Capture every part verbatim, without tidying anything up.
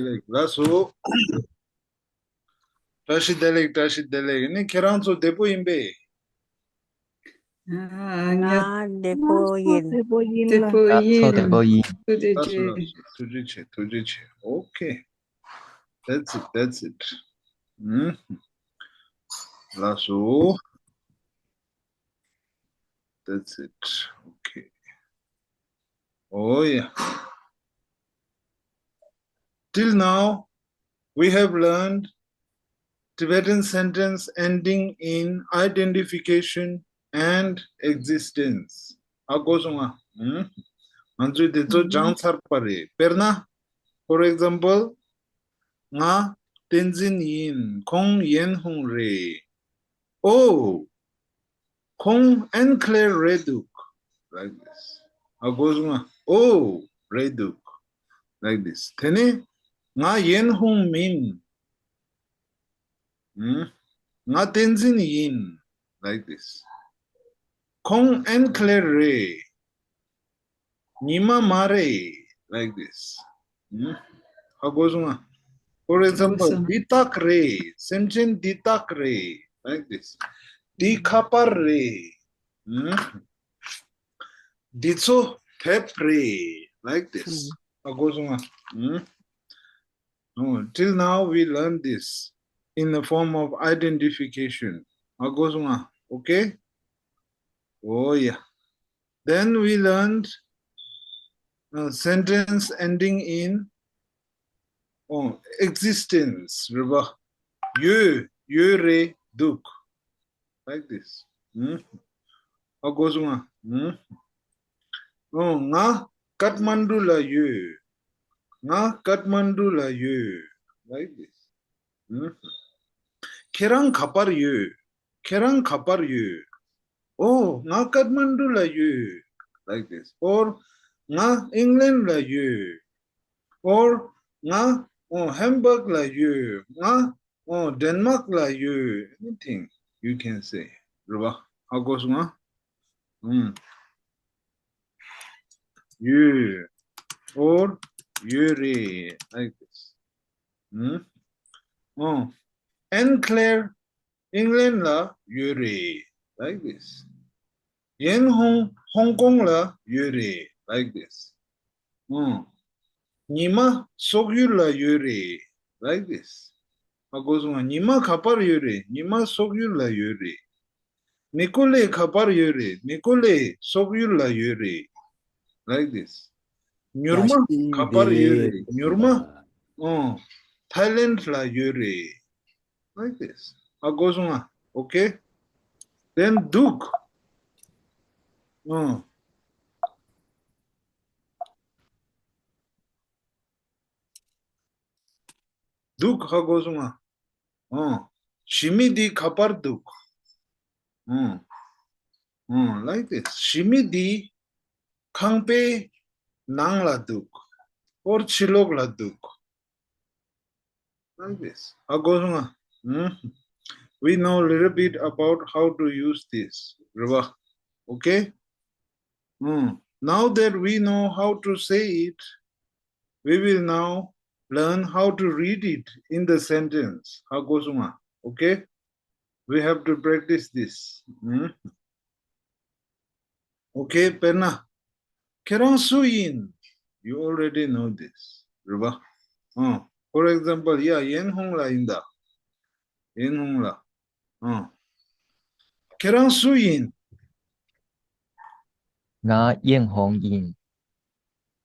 ལགས་སོ། བཀྲ་ཤིས་བདེ་ལེགས། བཀྲ་ཤིས་བདེ་ལེགས། ནི་ཁྱེད་རང་ཚོ་བདེ་པོ་ཡིན་པས། ང་བདེ་པོ་ཡིན། བདེ་པོ་ཡིན། ད་ཚོ་བདེ་པོ་ཡིན། ཐུགས་རྗེ་ཆེ། ཐུགས་རྗེ་ཆེ། ཐུགས་རྗེ་ཆེ། Okay, that's it, that's it. ཨུམ། ལགས་སོ། That's it. Okay. Oh yeah. Till now, we have learned Tibetan sentence ending in identification and existence. ཧ་གོ་སོང་ང་། ཨུམ། ང་ཚོས་དེ་ཚོ་སྦྱངས་ཚར་པ་རེད། དཔེར་ན། For example, ང་བསྟན་འཛིན་ཡིན། ཁོང་ཡན་ཧུང་རེད། Oh, ཁོང་ཨན་ཁི་ལེར་རེད་འདུག Like this. ཧ་གོ་སོང་ང་། Oh, རེད་འདུག Like this. དེ་ནས་ང་ཡན་ཧུང་མིན། ཨུམ། ང་བསྟན་འཛིན་ཡིན། Like this. ཁོང་ཨན་ཁི་ལེར་རེད། ཉི་མ་མ་རེད། Like this. ཨུམ། ཧ་གོ་སོང་ང་། For example, འདི་སྟག་རེད། སེམས་ཅན་འདི་སྟག་རེད། Like this. འདི་ཁ་པར་རེད། ཨུམ། འདི་ཚོ་དེབ་རེད། Like this. ཧ་གོ་སོང་ང་། ཨུམ། Oh, till now we learned this in the form of identification. ཧ་གོ་སོང་ང་། Okay? Oh yeah. Then we learned, uh, sentence ending in, oh, existence. རེད་པ། ཡོད། ཡོད་རེད་འདུག Like this. ཨུམ། ཧ་གོ་སོང་ང་། ཨུམ། ཨོ། ང་ཀཏ་མན་ཌུ་ལ་ཡོད། ང་ཀཏ་མན་ཌུ་ལ་ཡོད། Like this. ཨུམ། ཁྱེད་རང་ག་པར་ཡོད། ཁྱེད་རང་ག་པར་ཡོད། ཨོ། ང་ཀཏ་མན་ཌུ་ལ་ཡོད། Like this. Or ང་ཨིང་ལན་ལ་ཡོད། Or ང་ཨོ་ཧམ་བྷག་ལ་ཡོད། ང་ཨོ་ཌེན་མག་ལ་ཡོད། Anything you can say. རེད་པ། ཧ་གོ་སོང་ང་། ཨུམ། ཡོད། Or ཡོད་རེད། Like this. ཨུམ། ཨོ། ཨན་ཁི་ལེར་ཨིང་ལན་ལ་ཡོད་རེད། Like this. ཡན་ཧུང་ཧོང་ཀོང་ལ་ཡོད་རེད། Like this. ཨུམ། ཉི་མ་སོག་ཡུལ་ལ་ཡོད་རེད། Like this. ཧ་གོ་སོང་ང་། ཉི་མ་ག་པར་ཡོད་རེད། ཉི་མ་སོག་ཡུལ་ལ་ཡོད་རེད། ནི་ཀོ་ལེ་ག་པར་ཡོད་རེད། ནི་ཀོ་ལེ་སོག་ཡུལ་ལ་ཡོད་རེད། Like this. མྱུར་མ་ག་པར་ཡོད་རེད། མྱུར་མ་ཨོ་ཐའི་ལེན་ཌ་ལ་ཡོད་རེད། Like this. ཧ་གོ་སོང་ང་། Okay. Then འདུག་ཨོ། འདུག་ཧ་གོ་སོང་ང་། ཨོ། ཞི་མི་འདི་ག་པར་འདུག་ཨོ། ཨོ། Like this. ཞི་མི་འདི་ཁང་པའི་ནང་ལ་འདུག Or ཕྱི་ལོགས་ལ་འདུག Like this. ཧ་གོ་སོང་ང་། ཨུམ། We know little bit about how to use this. རེད་པ། Okay. ཨུམ། Now that we know how to say it, we will now learn how to read it in the sentence. ཧ་གོ་སོང་ང་། Okay. We have to practice this. ཨུམ། Okay. དཔེར་ན། ཁྱེད་རང་སུ་ཡིན། You already know this. རེད་པ། ཨོ། For example, yeah, ཡན་ཧུང་ལ་ཡིན་ད། ཡན་ཧུང་ལ། ཨོ། ཁྱེད་རང་སུ་ཡིན། ང་ཡན་ཧུང་ཡིན།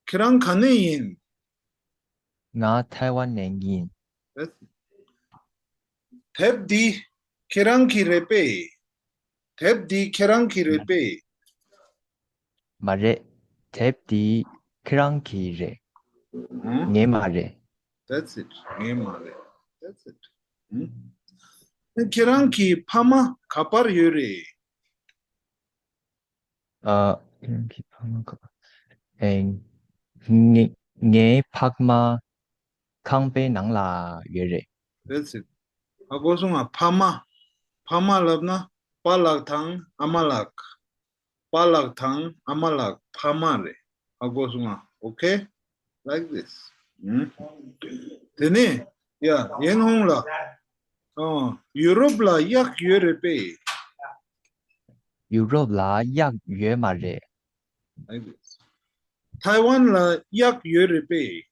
ཁྱེད་རང་ག་ནས་ཡིན། ང་ཐའེ་ཝན་ནས་ཡིན། དེབ་འདི་ཁྱེད་རང་གི་རེད་པས། དེབ་འདི་ཁྱེད་རང་གི་རེད་པས། མ་རེད། དེབ་འདི་ཁྱེད་རང་གི་རེད། ཨང་། ངའི་མ་རེད། That's it. ངའི་མ་རེད། That's it. ཨང་། ཁྱེད་རང་གི་ཕ་མ་ག་པར་ཡོད་རེད། ཨ། ཁྱེད་རང་གི་ཕ་མ་ག་པར། ཨེ། ངའི་ངའི་ཕ་མ་ཁང་པའི་ནང་ལ་ཡོད་རེད། That's it. ཧ་གོ་སོང་ང་། ཕ་མ། ཕ་མ་ལབ་ན་པཱ་ལགས་དང་ཨ་མ་ལགས། པཱ་ལགས་དང་ཨ་མ་ལགས་ཕ་མ་རེད། ཧ་གོ་སོང་ང་། Okay. Like this. ཨུམ། དེ་ནས་ཡ་ཡན་ཧུང་ལགས། ཨོ། ཡུ་རོབ་ལ་གཡག་ཡོད་རེད་པས། ཡུ་རོབ་ལ་གཡག་ཡོད་མ་རེད། ཐའེ་ཝན་ལ་གཡག་ཡོད་རེད་པས།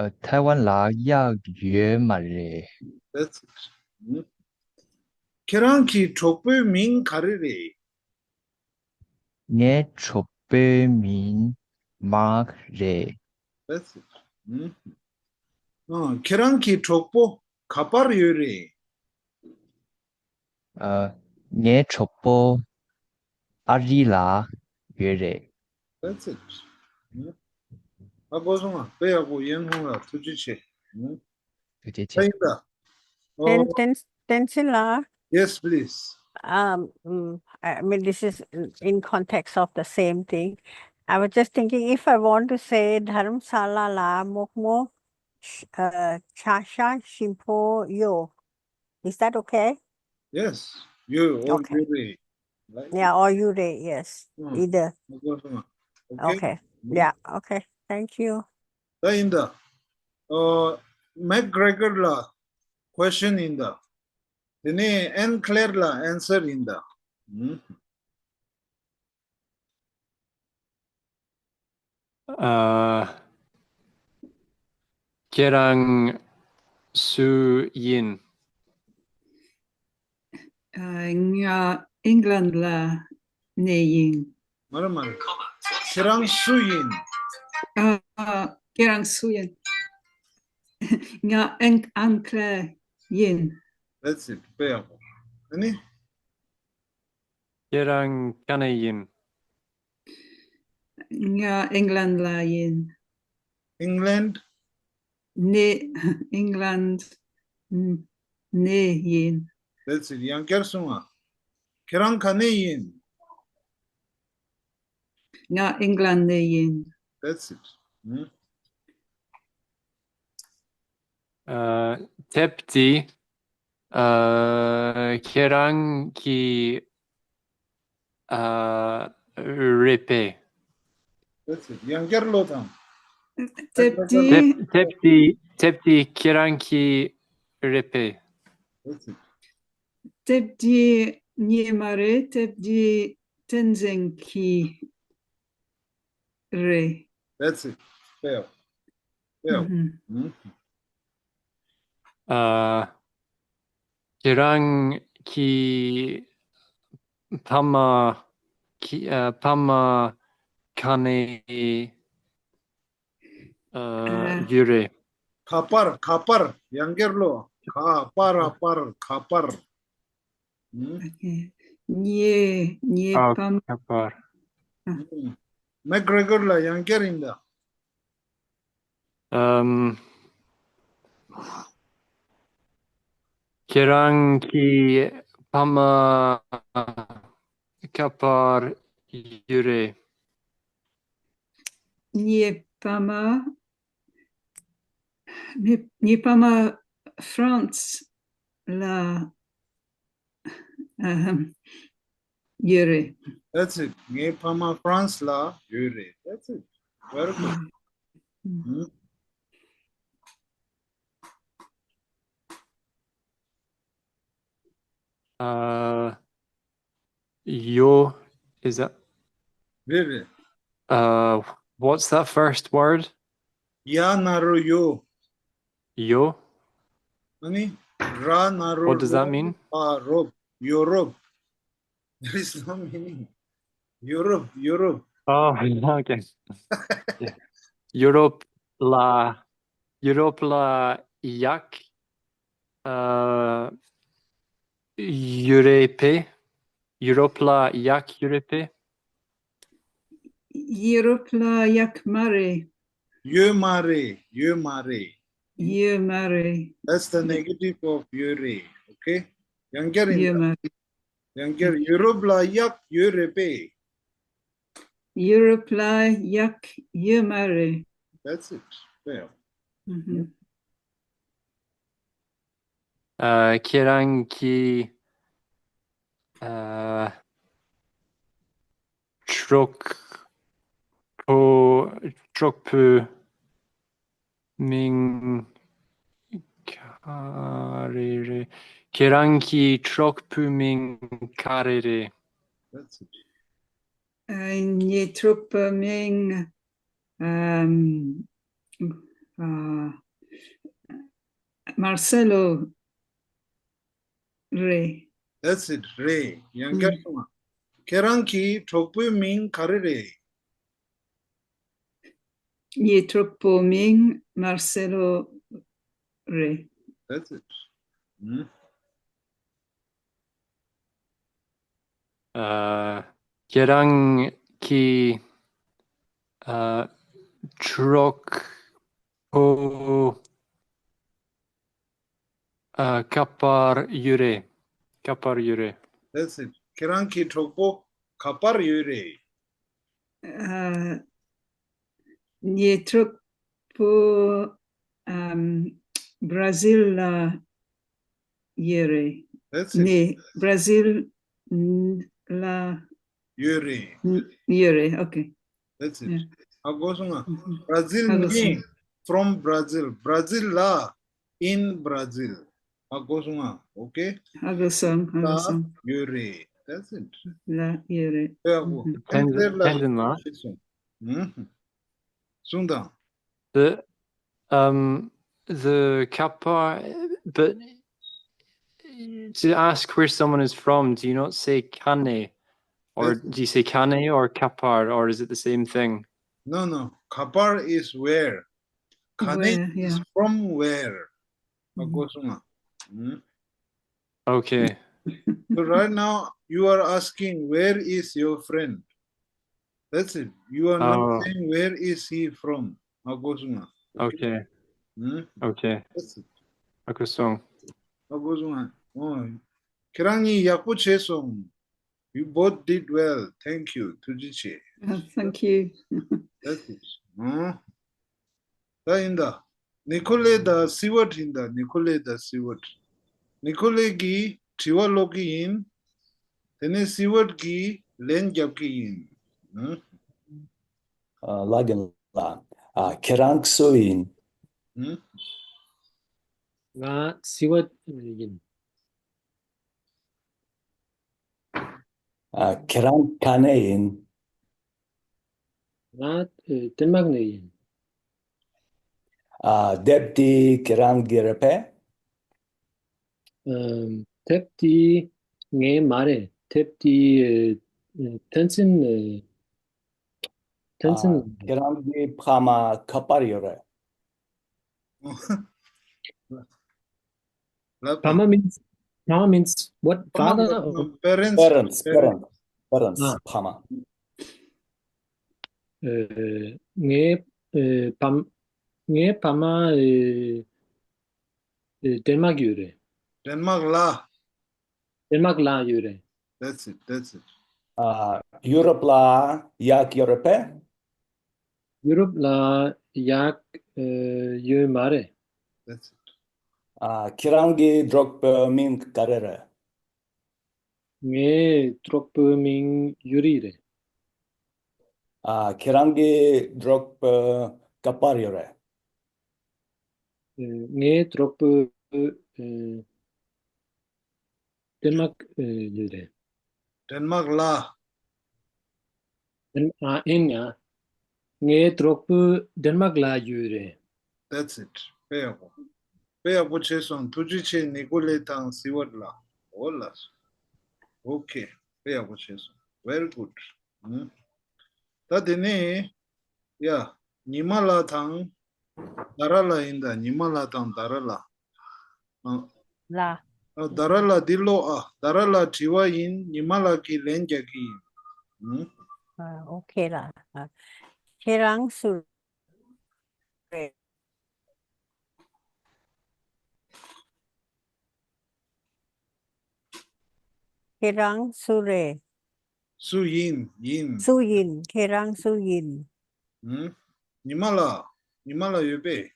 ཨ། ཐའེ་ཝན་ལ་གཡག་ཡོད་མ་རེད། That's it. ཨུ། ཁྱེད་རང་གི་གྲོགས་པོའི་མིང་ག་རེ་རེད། ངའི་གྲོགས་པོའི་མིང་མཱག་རེད། That's it. ཨུ། ཨ། ཁྱེད་རང་གི་གྲོགས་པོ་ག་པར་ཡོད་རེད། ཨ། ངའི་གྲོགས་པོ་ཨ་རི་ལ་ཡོད་རེད། That's it. ཨ། གོ་སོང་ང་། དཔེ་ཡག་པོ། ཡན་ཧུང་ལགས་ཐུགས་རྗེ་ཆེ། ཐུགས་རྗེ་ཆེ། ཨིན་ད། ཨོ། བསྟན་བསྟན་བསྟན་འཛིན་ལགས། Yes, please. Um, mm, I mean, this is in context of the same thing. I was just thinking, if I want to say དྷ་རམ་ས་ལ་ལ་མོག་མོག་ཤ- uh, ཤ་ཤ་ཞིམ་པོ་ཡོད། Is that okay? Yes, you or okay. Yuri. Right? Yeah, or Yuri, yes. Mm. Either. Okay. Okay. Mm. Yeah, okay. Thank you. ད་ཡིན་ད། ཨོ། མེག་གྷི་རེ་གྷར་ལ་ཁོ་ཤན་ཡིན་ད། དེ་ནས་ཨན་ཁི་ལེར་ལ་ཨན་སར་ཡིན་ད། ཨུ། ཨ། ཁྱེད་རང་སུ་ཡིན། ཨ། ང་ཨིང་ལན་ལ་ནས་ཡིན། མ་རེད་མ་རེད། ཁྱེད་རང་སུ་ཡིན། ཨ། ཁྱེད་རང་སུ་ཡིན། ང་ཨིང་ཨན་ཁི་ལེ་ཡིན། That's it. དཔེ་ཡག་པོ། ཨ་ནི། ཁྱེད་རང་ག་ནས་ཡིན། ང་ཨིང་ལན་ལ་ཡིན། ཨིང་ལན། ནས། ཨིང་ལན་ནས་ཡིན། That's it. ཡང་བསྐྱར་གསུང་ཨ། ཁྱེད་རང་ག་ནས་ཡིན། ང་ཨིང་ལན་ནས་ཡིན། That's it. ཨ། དེབ་འདི། ཨ། ཁྱེད་རང་གི། ཨ། རེད་པས། That's it. ཡང་བསྐྱར་ཀློག་དང་། དེབ་འདི། དེབ་དེབ་འདི་དེབ་འདི་ཁྱེད་རང་གི་རེད་པས། That's it. དེབ་འདི་ངའི་མ་རེད། དེབ་འདི་བསྟན་འཛིན་གྱི་རེད། That's it. དཔེ་ཡག་དཔེ་ཡག་ཨ། ཁྱེད་རང་གི་ཕ་མ་གི- ཨ། ཕ་མ་ག་ནས་ཨ། ཨ། ཡོད་རེད། ག་པར། ག་པར། ཡང་བསྐྱར་ཀློག་ག་པར། ག་པར། ག་པར། ཨུ། ངའི་ངའི་ཨ། ཕ་མ། ག་པར། ཨ། མེག་གྷི་རེ་གྷར་ལ་ཡང་བསྐྱར་ཡིན་ད། ཨམ། ཁྱེད་རང་གི་ཕ་མ་ག་པར་ཡོད་རེད། ངའི་ཕ་མ། ངའི- ངའི་ཕ་མ་ཧྥ་རན་སི་ལ་ཨ་ཧམ་ཡོད་རེད། That's it. ངའི་ཕ་མ་ཧྥ་རན་སི་ལ་ཡོད་རེད། That's it. Very good. ཨུ། ཨ། ཡོ། Is that རེད་རེད། ཨ། What's that first word? ཡ་ན་རོ་ཡོ། ཡོ། ཨ་ནི་ར་ན་རོ། What does that mean? ཨ་རོབ། ཡོ་རོབ། There is no meaning. ཡོ་རོབ། ཡོ་རོབ། Oh, okay. Yeah. ཡོ་རོབ་ལ་ཡོ་རོབ་ལ་གཡག་ཨ། ཡོད་རེད་པས། ཡུ་རོབ་ལ་གཡག་ཡོད་རེད་པས། ཡུ་རོབ་ལ་གཡག་མ་རེད། ཡོད་མ་རེད། ཡོད་མ་རེད། ཡོད་མ་རེད། That's the negative of ཡོད་རེད། Okay? ཡང་བསྐྱར་ཡིན། ཡོད་མ་རེད། ཡང་བསྐྱར། ཡུ་རོབ་ལ་གཡག་ཡོད་རེད་པས། ཡུ་རོབ་ལ་གཡག་ཡོད་མ་རེད། That's it. Fair. ཨ། ཁྱེད་རང་གི་ཨ། གྲོགས་པོ་གྲོགས་པོ་ མིང་ག་རེ་རེད། ཁྱེད་རང་གི་གྲོགས་པོའི་མིང་ག་རེ་རེད། That's it. ཨ། ངའི་གྲོགས་པོའི་མིང་ཨམ། ཨ། མར་སེ་ལོ་རེད། That's it. རེད། ཡང་བསྐྱར་གསུངས་ཨ། ཁྱེད་རང་གི་གྲོགས་པོའི་མིང་ག་རེ་རེད། ངའི་གྲོགས་པོའི་མིང་མར་སེ་ལོ་རེད། That's it. ཨུམ། ཨ། ཁྱེད་རང་གི་ཨ། གྲོགས་པོ་ཨ། ག་པར་ཡོད་རེད། ག་པར་ཡོད་རེད། That's it. ཁྱེད་རང་གི་གྲོགས་པོ་ག་པར་ཡོད་རེད། ཨ། ངའི་གྲོགས་པོ་ཨམ། བྷ་ར་ཟིལ་ལ་ཡོད་རེད། That's it. ནས་བྷ་ར་ཟིལ་ལ་ཡོད་རེད། ཡོད་རེད། ཨོ་ཁེ། That's it. Yeah. ཧ་གོ་སོང་ང་། བྷ་ར་ཟིལ་ཧ་གོ་ནས་སོང་། From Brazil. བྷ་ར་ཟིལ་ལ་in Brazil. ཧ་གོ་སོང་ང་། Okay. ཧ་གོ་སོང་། ཧ་གོ་སོང་། ཡོད་རེད། That's it. ལ་ཡོད་རེད། ཧ་གོ། ཨུམ། ཐན་ཐན་ལ། ཤེས་སོང་། ཨུམ། གསུངས་དང་། The um the ག་པར, but to ask where someone is from, do you not say ག་ནས, or do you say ག་ནས་or ག་པར, or is it the same thing? No, no. ག་པར is where. ག་ནས Where, is yeah. From where. ཧ་གོ་སོང་ང་། ཨུམ། Okay. So right now you are asking, "Where is your friend?" That's it. You are not Oh. saying, "Where is he from?" ཧ་གོ་སོང་ང་། Okay. ཨུམ། Okay. That's it. ཧ་གོ་སོང་། ཧ་གོ་སོང་ང་། ཨོ། ཁྱེད་རང་གཉིས་ཡག་པོ་བྱས་སོང་། You both did well. Thank you. ཐུགས་རྗེ་ཆེ། Thank you. That's it. ཨོ། ད་ཡིན་ད། ནི་ཁོ་ལེ་དང་སི་ཝར་ཡིན་ད། ནི་ཁོ་ལེ་དང་སི་ཝར། ནི་ཁོ་ལེ་གིས་དྲི་བ་ཀློག་གི་ཡིན། དེ་ནས་སི་ཝར་གྱིས་ལན་རྒྱབ་ཀྱི་ཡིན། ཨུམ། ཨ། ལགས་ཡིན་ལགས། ཨ། ཁྱེད་རང་སུ་ཡིན། ཨུམ། ང་སི་ཝར་ཡིན། ཨ། ཁྱེད་རང་ག་ནས་ཡིན། ང་ཨ། ཌེན་མཱག་ནས་ཡིན། ཨ། དེབ་འདི་ཁྱེད་རང་གི་རེད་པས། ཨམ། དེབ་འདི་ངའི་མ་རེད། དེབ་འདི་ཨ། ཐན་སིན་ཨ། ཐན་སིན། ཨ། ཁྱེད་རང་གི་ཕ་མ་ག་པར་ཡོད་རེད། ལབ་ཕ་མ་means, ཕ་མ་means what? ཕ་མ། Father or Parents. Parents, parents, parents. ཨ། ཕ་མ། ཨ། ངའི་ཨ། ཕ་མ། ངའི་ཕ་མ་ཨ། ཨ། ཌེན་མཱག་ཡོད་རེད། ཌེན་མཱག་ལ། ཌེན་མཱག་ལ་ཡོད་རེད། That's it. That's it. ཨ། ཡུ་རོབ་ལ་ཡག་ཡོད་རེད་པས། ཡུ་རོབ་ལ་ཡག་ཨ། ཡོད་མ་རེད། That's it. ཨ། ཁྱེད་རང་གི་གྲོགས་པོའི་མིང་ག་རེ་རེད། ངའི་གྲོགས་པོའི་མིང་ཡུ་རི་རེད། ཨ། ཁྱེད་རང་གི་གྲོགས་པོ་ག་པར་ཡོད་རེད། ཨ། ངའི་གྲོགས་པོ་ཨ། ཌེན་མཱག་ཨ། ཡོད་རེད། ཌེན་མཱག་ལ། ཨ། ཨིན་ཡ། ངའི་གྲོགས་པོ་ཌེན་མཱག་ལ་ཡོད་རེད། That's it. དཔེ་ཡག་པོ། དཔེ་ཡག་པོ་བྱས་སོང་། ཐུགས་རྗེ་ཆེ། ནི་ཀོ་ལེ་དང་སི་ཝར་ལ། འོ་ལགས་སོ། Okay. དཔེ་ཡག་པོ་བྱས་སོང་། Very good. ཨུམ། ད་དེ་ནས་ཡ། ཉི་མ་ལགས་དང་དྷ་ར་ལགས་ཡིན་ད། ཉི་མ་ལགས་དང་དྷ་ར་ལགས། ཨ། ལ། ཨ། དྷ་ར་ལགས་འདི་ཀློག་ཨ། དྷ་ར་ལགས་དྲི་བ་ཡིན། ཉི་མ་ལགས་ཀྱིས་ལན་རྒྱག་གི་ཡིན། ཨུམ། ཨ། ཨོ་ཁེ་ལགས། ཨ། ཁྱེད་རང་སུ་རེད། ཁྱེད་རང་སུ་རེད། སུ་ཡིན། ཡིན། སུ་ཡིན། ཁྱེད་རང་སུ་ཡིན། ཨུམ། ཉི་མ་ལགས། ཉི་མ་ལགས་ཡོད་པས།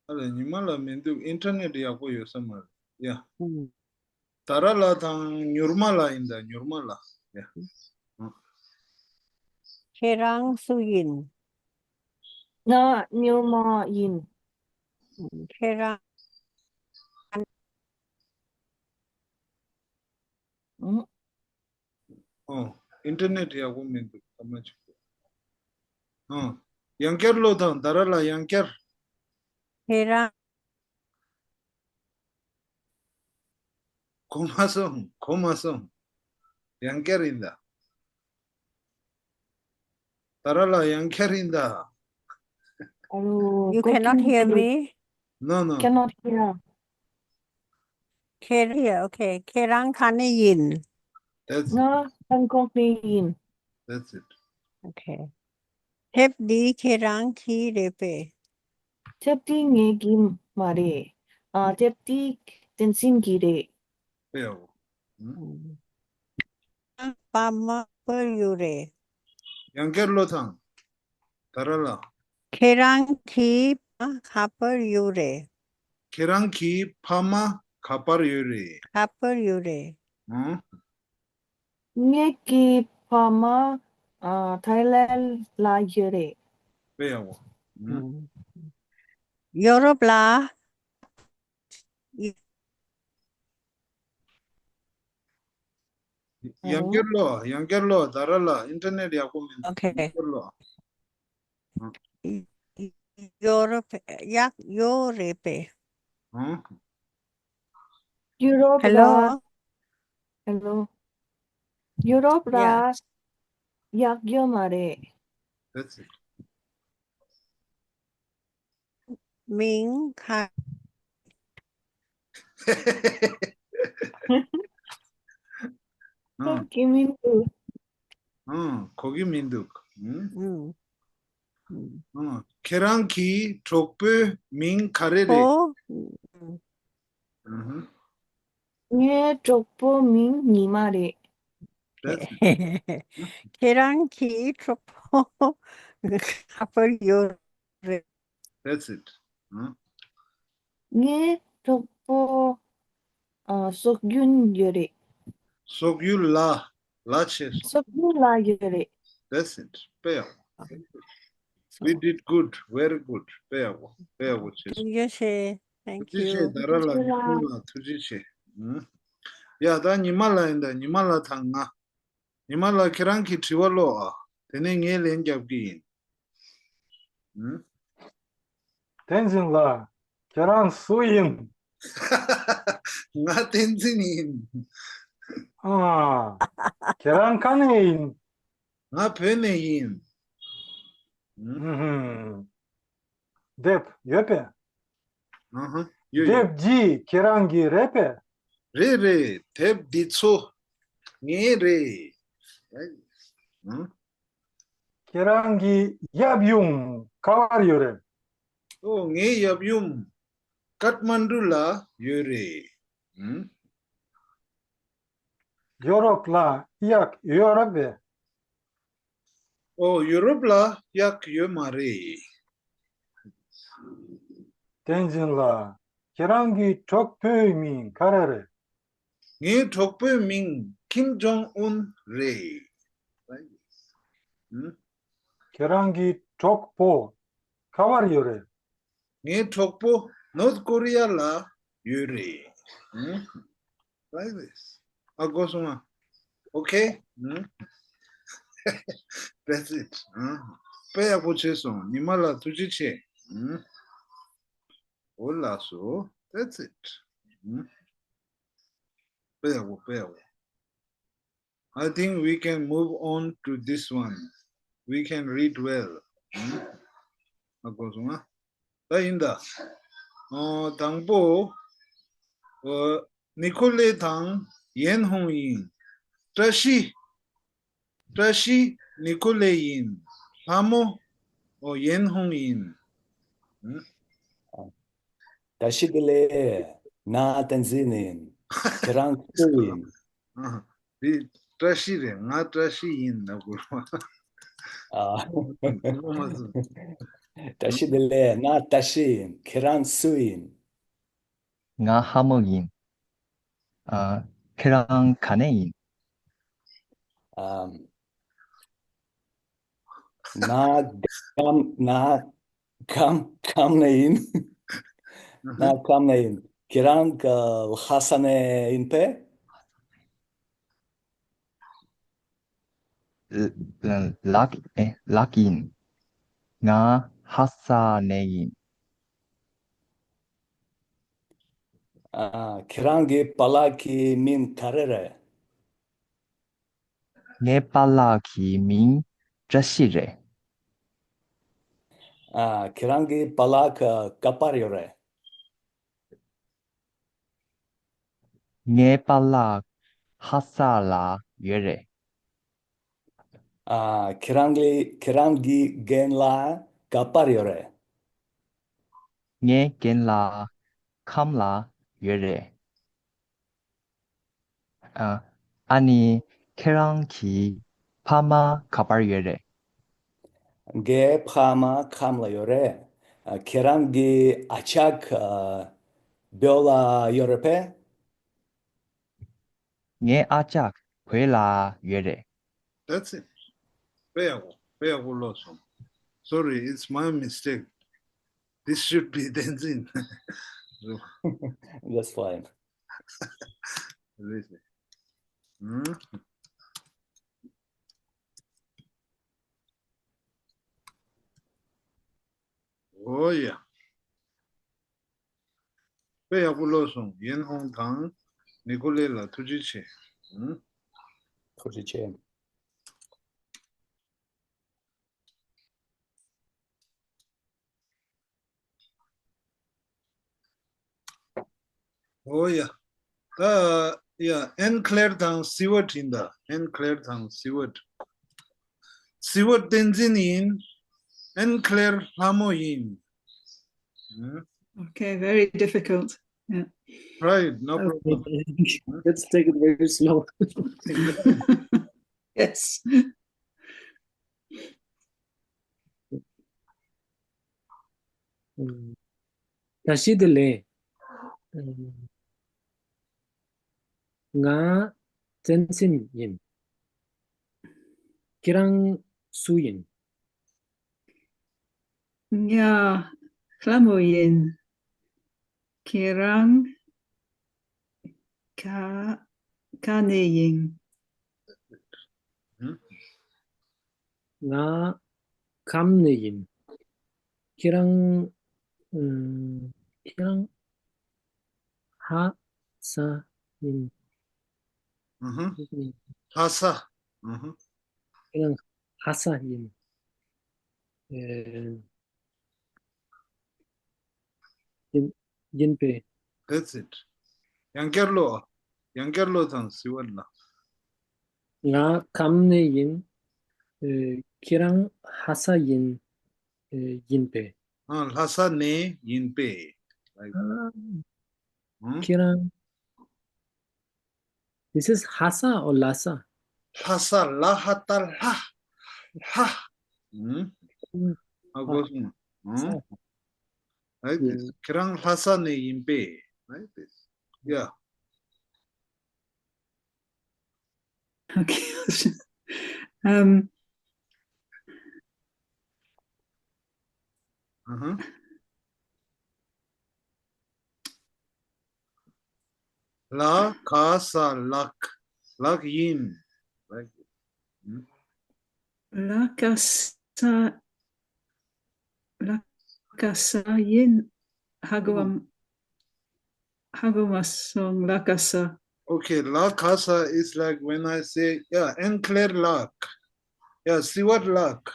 ཨ་ལས། ཉི་མ་ལགས་མི་འདུག་ཨིན་ཊར་ནེཊ་ཡག་པོ་ཡོད་ས་མ་རེད། ཡ། ཨུམ། དྷ་ར་ལགས་དང་མྱུར་མ་ལགས་ཡིན་ད། མྱུར་མ་ལགས། ཡ། ཨུམ། ཨ། ཁྱེད་རང་སུ་ཡིན། ང་སྨྱོན་མ་ཡིན། ཁྱེད་རང་ཨ། ཨིན་ཊར་ནེཊ་ཡག་པོ་མི་འདུག་ཐ་མ་གཅིག་པོ། ཨ། ཡང་བསྐྱར་ཀློག་དང་། ད་ར་ལ་ཡང་བསྐྱར། ཁྱེད་རང་། གོ་མ་སོང་། གོ་མ་སོང་། ཡང་བསྐྱར་ཡིན་ད། ད་ར་ལ་ཡང་བསྐྱར་ཡིན་ད། Hello, You cannot hear me? No, no. Cannot hear. ཁྱེད་རང་། okay. ཁྱེད་རང་ག་ནས་ཡིན། That's it. ང་ཧོང་ཀོང་ནས་ཡིན། That's it. Okay. དེབ་འདི་ཁྱེད་རང་གི་རེད་པས། དེབ་འདི་ངའི་གི་མ་རེད། ཨ། དེབ་འདི་བསྟན་འཛིན་གྱི་རེད། དཔེ་ཡག་པོ། ཨང་། ཕ་མ་ག་པར་ཡོད་རེད། ཡང་བསྐྱར་ཀློག་དང་། ད་ར་ལ། ཁྱེད་རང་གི་ཕ་མ་ག་པར་ཡོད་རེད། ཁྱེད་རང་གི་ཕ་མ་ག་པར་ཡོད་རེད། ག་པར་ཡོད་རེད། ཨང་། ངའི་གི་ཕ་མ་ཨ་ཐའི་ལེན་ལ་ཡོད་རེད། དཔེ་ཡག་པོ། ཨང་། ཡོ་རོབ་ལ། ཡང་བསྐྱར་ཀློག་ཡང་བསྐྱར་ཀློག་ད་ར་ལ། ཨིན་ཊར་ནེཊ་ཡག་པོ་མི་འདུག Okay. ཡང་བསྐྱར་ཀློག་ཡོ་རོབ་ཡག་ཡོད་རེད་པས། ཨང་། ཡུ་རོབ་ལ། Hello. Hello. ཡུ་རོབ་ལ། Yeah. ཡག་ཡོད་མ་རེད། That's it. མིང་ག་ཨང་། གོ་གི་མི་འདུག་ཨང་། གོ་གི་མི་འདུག་ཨང་། ཨང་། ཨང་། ཁྱེད་རང་གི་གྲོགས་པོའི་མིང་ག་རེ་རེད། ཨང་། ངའི་གྲོགས་པོ་མིང་ཉི་མ་རེད། That's it. ཁྱེད་རང་གི་གྲོགས་པོ་ག་པར་ཡོད་རེད། That's it. ཨང་། ངའི་གྲོགས་པོ་ཨ་སོག་ཡུལ་ཡོད་རེད། སོག་ཡུལ་ལ། ལ་བྱས་སོང་། སོག་ཡུལ་ལ་ཡོད་རེད། That's it. དཔེ་ཡག་པོ། We did good. Very good. དཔེ་ཡག་པོ། དཔེ་ཡག་པོ་བྱས་སོང་། ཐུགས་རྗེ་ཆེ། Thank you. ཐུགས་རྗེ་ཆེ། ད་ར་ལ། ཉི་མ་ལ་ཐུགས་རྗེ་ཆེ། ཨང་། ཡ་ད་ཉི་མ་ལ་ཡིན་ད། ཉི་མ་ལ་དང་ང་། ཉི་མ་ལ་ཁྱེད་རང་གི་དྲི་བ་ཀློག་ཨ། དེ་ནས་ངས་ལན་རྒྱབ་ཀྱི་ཡིན། ཨང་། བསྟན་འཛིན་ལགས། ཁྱེད་རང་སུ་ཡིན། ང་བསྟན་འཛིན་ཡིན། ཨ། ཁྱེད་རང་ག་ནས་ཡིན། ང་བོད་ནས་ཡིན། ཨང་། ཨུ་ཧུམ། དེབ་ཡོད་པས། ཨ་ཧ། ཡོད་ཡོད། དེབ་འདི་ཁྱེད་རང་གི་རེད་པས། རེད་རེད། དེབ་འདི་ཚོ་ངའི་རེད། ཨང་། ཁྱེད་རང་གི་ཡབ་ཡུམ་ག་པར་ཡོད་རེད། ཨོ། ངའི་ཡབ་ཡུམ་ཀཏ་མན་ཌུ་ལ་ཡོད་རེད། ཨང་། ཡོ་རོབ་ལ་གཡག་ཡོད་རེད་པས། ཨོ། ཡོ་རོབ་ལ་གཡག་ཡོད་མ་རེད། བསྟན་འཛིན་ལགས། ཁྱེད་རང་གི་གྲོགས་པོའི་མིང་ག་རེ་རེད། ངའི་གྲོགས་པོའི་མིང་ཀིམ་ཇོང་ཨུན་རེད། ཨང་། ཁྱེད་རང་གི་གྲོགས་པོ་ག་པར་ཡོད་རེད། ངའི་གྲོགས་པོ་ནོར་ཐ་ཀོ་རི་ཡ་ལ་ཡོད་རེད། ཨང་། Like this. ཨ། གོ་སོང་ང་། Okay. ཨང་། That's it. ཨང་། དཔེ་ཡག་པོ་བྱས་སོང་། ཉི་མ་ལགས་ཐུགས་རྗེ་ཆེ། ཨང་། འོ་ལགས་སོ། That's it. ཨང་། དཔེ་ཡག་པོ། དཔེ་ཡག་པོ། I think we can move on to this one. We can read well. ཨང་། ཨ། གོ་སོང་ང་། ད་ཡིན་ད། ཨ། དང་པོ། ཨ། ནི་ཁོ་ལེ་དང་ཡན་ཧུང་ཡིན། བཀྲ་ཤིས། བཀྲ་ཤིས་ནི་ཁོ་ལེ་ཡིན། ལྷ་མོ། ཨོ། ཡན་ཧུང་ཡིན། ཨང་། བཀྲ་ཤིས་བདེ་ལེགས། ང་བསྟན་འཛིན་ཡིན། ཁྱེད་རང་སུ་ཡིན། ཨ། འདི་བཀྲ་ཤིས་རེད། ང་བཀྲ་ཤིས་ཡིན་ན་དགོས་པ། ཨ། བཀྲ་ཤིས་བདེ་ལེགས། ང་བཀྲ་ཤིས་ཡིན། ཁྱེད་རང་སུ་ཡིན། ང་ལྷ་མོ་ཡིན། ཨ། ཁྱེད་རང་ག་ནས་ཡིན། ཨ། ང་ཁམས་ང་ཁམས་ཁམས་ནས་ཡིན། ང་ཁམས་ནས་ཡིན། ཁྱེད་རང་གི་ལྷ་ས་ནས་ཡིན་པས། ལགས་ཨེ་ལགས་ཡིན། ང་ལྷ་ས་ནས་ཡིན། ཨ། ཁྱེད་རང་གི་པཱ་ལགས་ཀྱི་མིང་ག་རེ་རེད། ངའི་པཱ་ལགས་ཀྱི་མིང་བཀྲ་ཤིས་རེད། ཨ། ཁྱེད་རང་གི་པཱ་ལགས་ག་པར་ཡོད་རེད། ངའི་པཱ་ལགས་ལྷ་ས་ལ་ཡོད་རེད། ཨ། ཁྱེད་རང་གི་ཁྱེད་རང་གི་རྒན་ལགས་ག་པར་ཡོད་རེད། ངའི་རྒན་ལགས་ཁམས་ལ་ཡོད་རེད། ཨ་ཨ་ནི་ཁྱེད་རང་གི་ཕ་མ་ག་པར་ཡོད་རེད། ངའི་ཕ་མ་ཁམས་ལ་ཡོད་རེད། ཨ། ཁྱེད་རང་གི་ཨ་ཅག་ཨ། བོད་ལ་ཡོད་རེད་པས། ངའི་ཨ་ཅག་བོད་ལ་ཡོད་རེད། That's it. དཔེ་ཡག་པོ། དཔེ་ཡག་པོ་ཀློག་སོང་། Sorry, it's my mistake. This should be Tenzin. That's fine. Really. Hmm? Oh yeah. དཔེ་ཡག་པོ་ཀློག་སོང་། ཡན་ཧོང་དང་ནི་ཀོ་ལེ་ལ་ཐུགས་རྗེ་ཆེ། ཧུམ། ཐུགས་རྗེ་ཆེ། Oh yeah. ད་ཡ་ཨན་ཁི་ལེར་དང་སི་ཝར་ཡིན་ད། ཨན་ཁི་ལེར་དང་སི་ཝར། སི་ཝར་བསྟན་འཛིན་ཡིན། ཨན་ཁི་ལེར་ལྷ་མོ་ཡིན། ཧུམ། Okay, very difficult. Yeah. Right, no problem. Let's take it very slow. Yes. ད་ཤི་དེ་ལས། ང་བཙན་སེམས་ཡིན། ཁྱེད་རང་སུ་ཡིན། ང་ལྷ་མོ་ཡིན། ཁྱེད་རང་ག་ག་ནས་ཡིན། ང་ཁམས་ནས་ཡིན། ཁྱེད་རང་ཨ། ཁྱེད་རང་ལྷ་ས་ཡིན། ཨུ་ཧུམ། ལྷ་ས། ཨུ་ཧུམ། ཁྱེད་རང་ལྷ་ས་ཡིན། ཨེ། ཡིན་ཡིན་པས། That's it. ཡང་བསྐྱར་ཀློག་ཡང་བསྐྱར་ཀློག་དང་སི་ཝར་ལ། ང་ཁམས་ནས་ཡིན། ཨེ། ཁྱེད་རང་ལྷ་ས་ཡིན། ཨེ། ཡིན་པས། ཨ། ལྷ་ས་ནས་ཡིན་པས། Like, ཨ། ཁྱེད་རང་། This is ལྷ་ས་or་ལ་ས། ལྷ་ས། ལ་ཧ་ད་ལྷ། ལྷ། ཨུམ། ཨ་གོ་སོང་། ཨུམ། Like this. ཁྱེད་རང་ལྷ་ས་ནས་ཡིན་པས། Like this. Yeah. Okay. Um, Uh-huh. ལ་ཁ་ས་ལགས། ལགས་ཡིན། Like, ལ་ཁ་ས། ལ་ཁ་ས་ཡིན། ཧ་གོ་བ་ཧ་གོ་མ་སོང་། ལ་ཁ་ས། Okay, ལ་ཁ་ས is like when I say, yeah, ཨན་ཁི་ལེར་ལགས། Yeah, སི་ཝར་ལགས།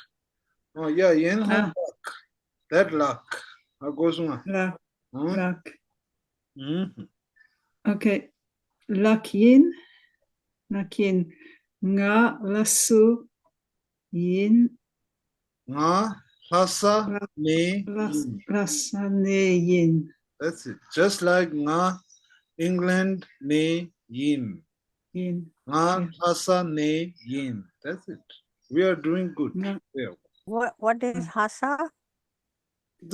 Oh, yeah, ཡན་ཧོང་ལགས། That ལགས། ཧ་གོ་སོང་ང་། ལགས། ལགས། Okay. ལགས་ཡིན། ལགས་ཡིན། ང་ལྷ་སུ་ཡིན། ང་ལྷ་ས་ནས་ཡིན། ལྷ་ས་ནས་ཡིན། That's it. Just like ང་ཨིང་ལན་ནས་ཡིན། ཡིན། ང་ལྷ་ས་ནས་ཡིན། That's it. We are doing good. What, what is Lhasa?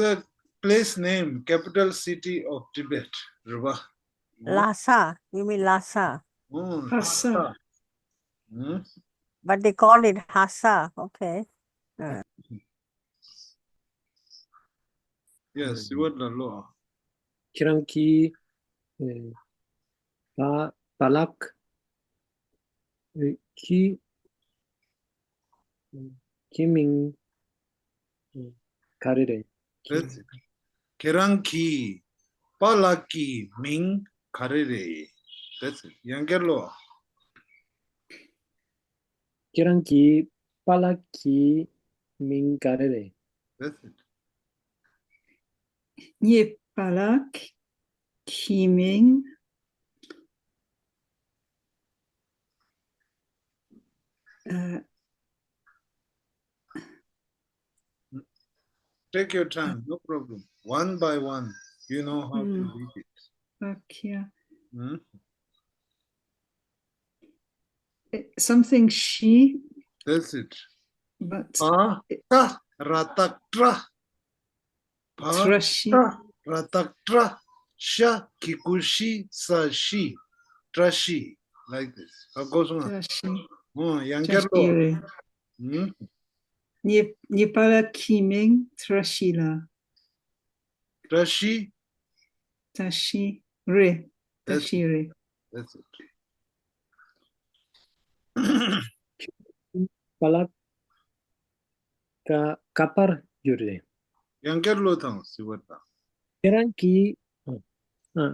The place name, capital city of Tibet. Ruba. Lhasa. You mean Lhasa? Mm, Lhasa. Lhasa. Mm. But they call it Hasa. Okay. ཡ། སི་བར་ལ་ལོ། ཁྱེད་རང་གི་ཨེ། པ་པ་ལགས། ཨེ། ཁྱི་ཁྱི་མིང་ག་རེ་རེད། ཁྱི། That's it. ཁྱེད་རང་གི་པ་ལགས་ཀྱི་མིང་ག་རེ་རེད། That's it. ཡང་བསྐྱར་ལོ། ཁྱེད་རང་གི་པ་ལགས་ཀྱི་མིང་ག་རེ་རེད། That's it. ངའི་པ་ལགས་ཀྱི་མིང་ཨ། Take your time, no problem. One by one, you know how to read it. Okay. Hmm? Eh, something she. That's it. But པ་ཏ་ར་བཏགས་པྲ། བ་བཀྲ་ཤིས། ཏ་ར་བཏགས་པྲ། ཤ་གི་གུ་ཤི་ས་ཤི། བཀྲ་ཤིས། Like this. ཨ། གོ་སོང་ང་། བཀྲ་ཤིས། ཨོ། ཡང་བསྐྱར་ལོ། བཀྲ་ཤིས་རེད། ཧུམ། ངའི་ངའི་པ་ལགས་ཀྱི་མིང་བཀྲ་ཤིས་ལགས། བཀྲ་ཤིས། བཀྲ་ཤིས་རེད། བཀྲ་That's ཤིས་རེད། That's it. པ་ལགས་ག་ག་པར་ཡོད་རེད། ཡང་བསྐྱར་ལོ་དང་སི་བར་དང་། ཁྱེད་རང་གི་ཨ་ཨ།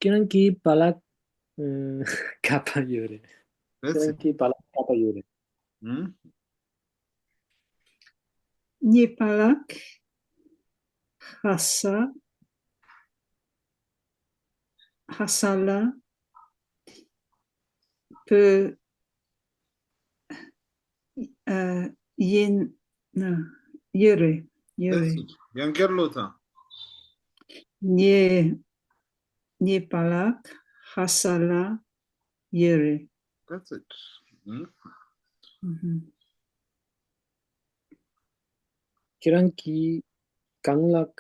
ཁྱེད་རང་གི་པ་ལགས་ཨ། ག་པར་ཡོད་རེད། That's it. ཁྱེད་རང་གི་པ་ལགས་ག་པར་ཡོད་རེད། ཧུམ། ངའི་པ་ལགས་ཧ་ས་ཧ་ས་ལ་བོད་ཨ། ཡིན་ན་ཡོད་རེད། ཡོད་རེད། ཡང་བསྐྱར་ལོ་དང་། ངའི་ངའི་པ་ལགས་ཧ་ས་ལ་ཡོད་རེད། That's it. ཨུ་ཧུམ། ཁྱེད་རང་གི་རྒན་ལགས་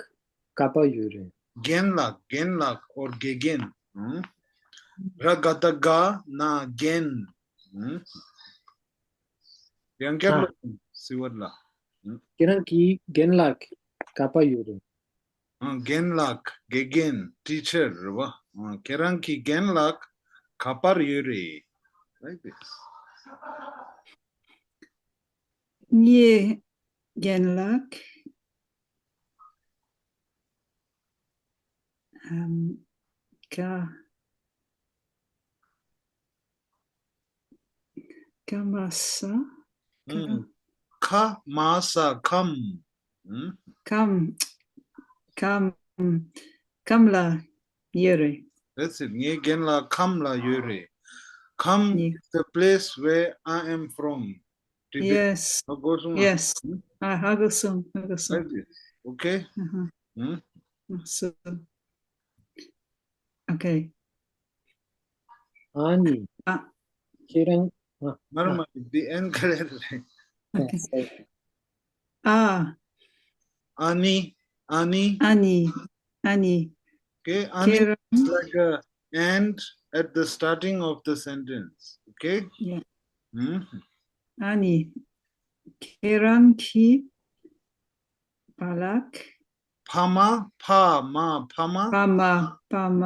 ག་པར་ཡོད་རེད། རྒན་ལགས། རྒན་ལགས་or དགེ་རྒན། ཨུ། ར་ག་བཏགས་རྒ་ན་རྒན། ཨུ། ཡང་བསྐྱར་ལོ་སི་བར་ལ། ཨུ། ཁྱེད་རང་གི་རྒན་ལགས་ག་པར་ཡོད་རེད། ཨ། རྒན་ལགས། དགེ་རྒན། teacher རེད་བ། ཨ། ཁྱེད་རང་གི་རྒན་ལགས་ག་པར་ཡོད་རེད། Like this. ངའི་རྒན་ལགས་ཨམ། ག་ག་མ་ས། ག་ཨུམ། ཁ་མ་ས་ཁམས། ཨུམ། ཁམས། ཁམས། ཁམས་ལ་ཡོད་རེད། That's it. ངའི་རྒན་ལགས་ཁམས་ལ་ཡོད་རེད། ཁམས། ཡེ། Is the place where I am from. Tibet. Yes. ཧ་གོ་སོང་ང་། Yes. ཨུམ། ཨ། ཧ་གོ་སོང་། ཧ་གོ་སོང་། Like this. Okay. ཨ་ཧ། ཨུམ། ཨ་སོ། Okay. ཨ་ནི། ཨ། ཁྱེད་རང་། ཨ། མར་མ་དེ་ཨན་ག་རེ་རེད། Okay. ཨ། ཨ་ནི། ཨ་ནི། ཨ་ནི། ཨ་ནི། Okay, ཨ་ནི། ཁྱེད་རང་། It's like a and at the starting of the sentence. Okay? Yeah. ཨུམ། ཨ་ནི། ཁྱེད་རང་གི་པ་ལགས། ཕ་མ། ཕ་མ། ཕ་མ། ཕ་མ། ཕ་མ་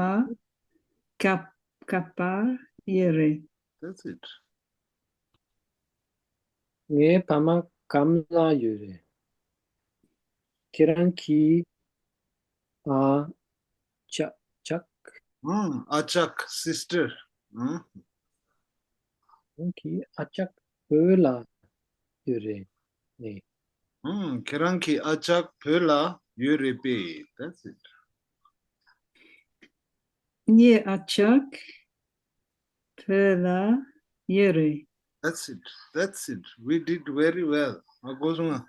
ག་ག་པར་ཡོད་རེད། That's it. ངའི་ཕ་མ་ཁམས་ལ་ཡོད་རེད། ཁྱེད་རང་གི་ཨ་ཅག་ཅག་ཨང་། ཨ་ཅག sister། ཨང་། ཁྱེད་རང་གི་ཨ་ཅག་བོད་ལ་ཡོད་རེད། ནས། ཨང་། ཁྱེད་རང་གི་ཨ་ཅག་བོད་ལ་ཡོད་རེད་པས། That's it. ངའི་ཨ་ཅག་བོད་ལ་ཡོད་རེད། That's it. That's it. We did very well. ཨ། གོ་སོང་ང་།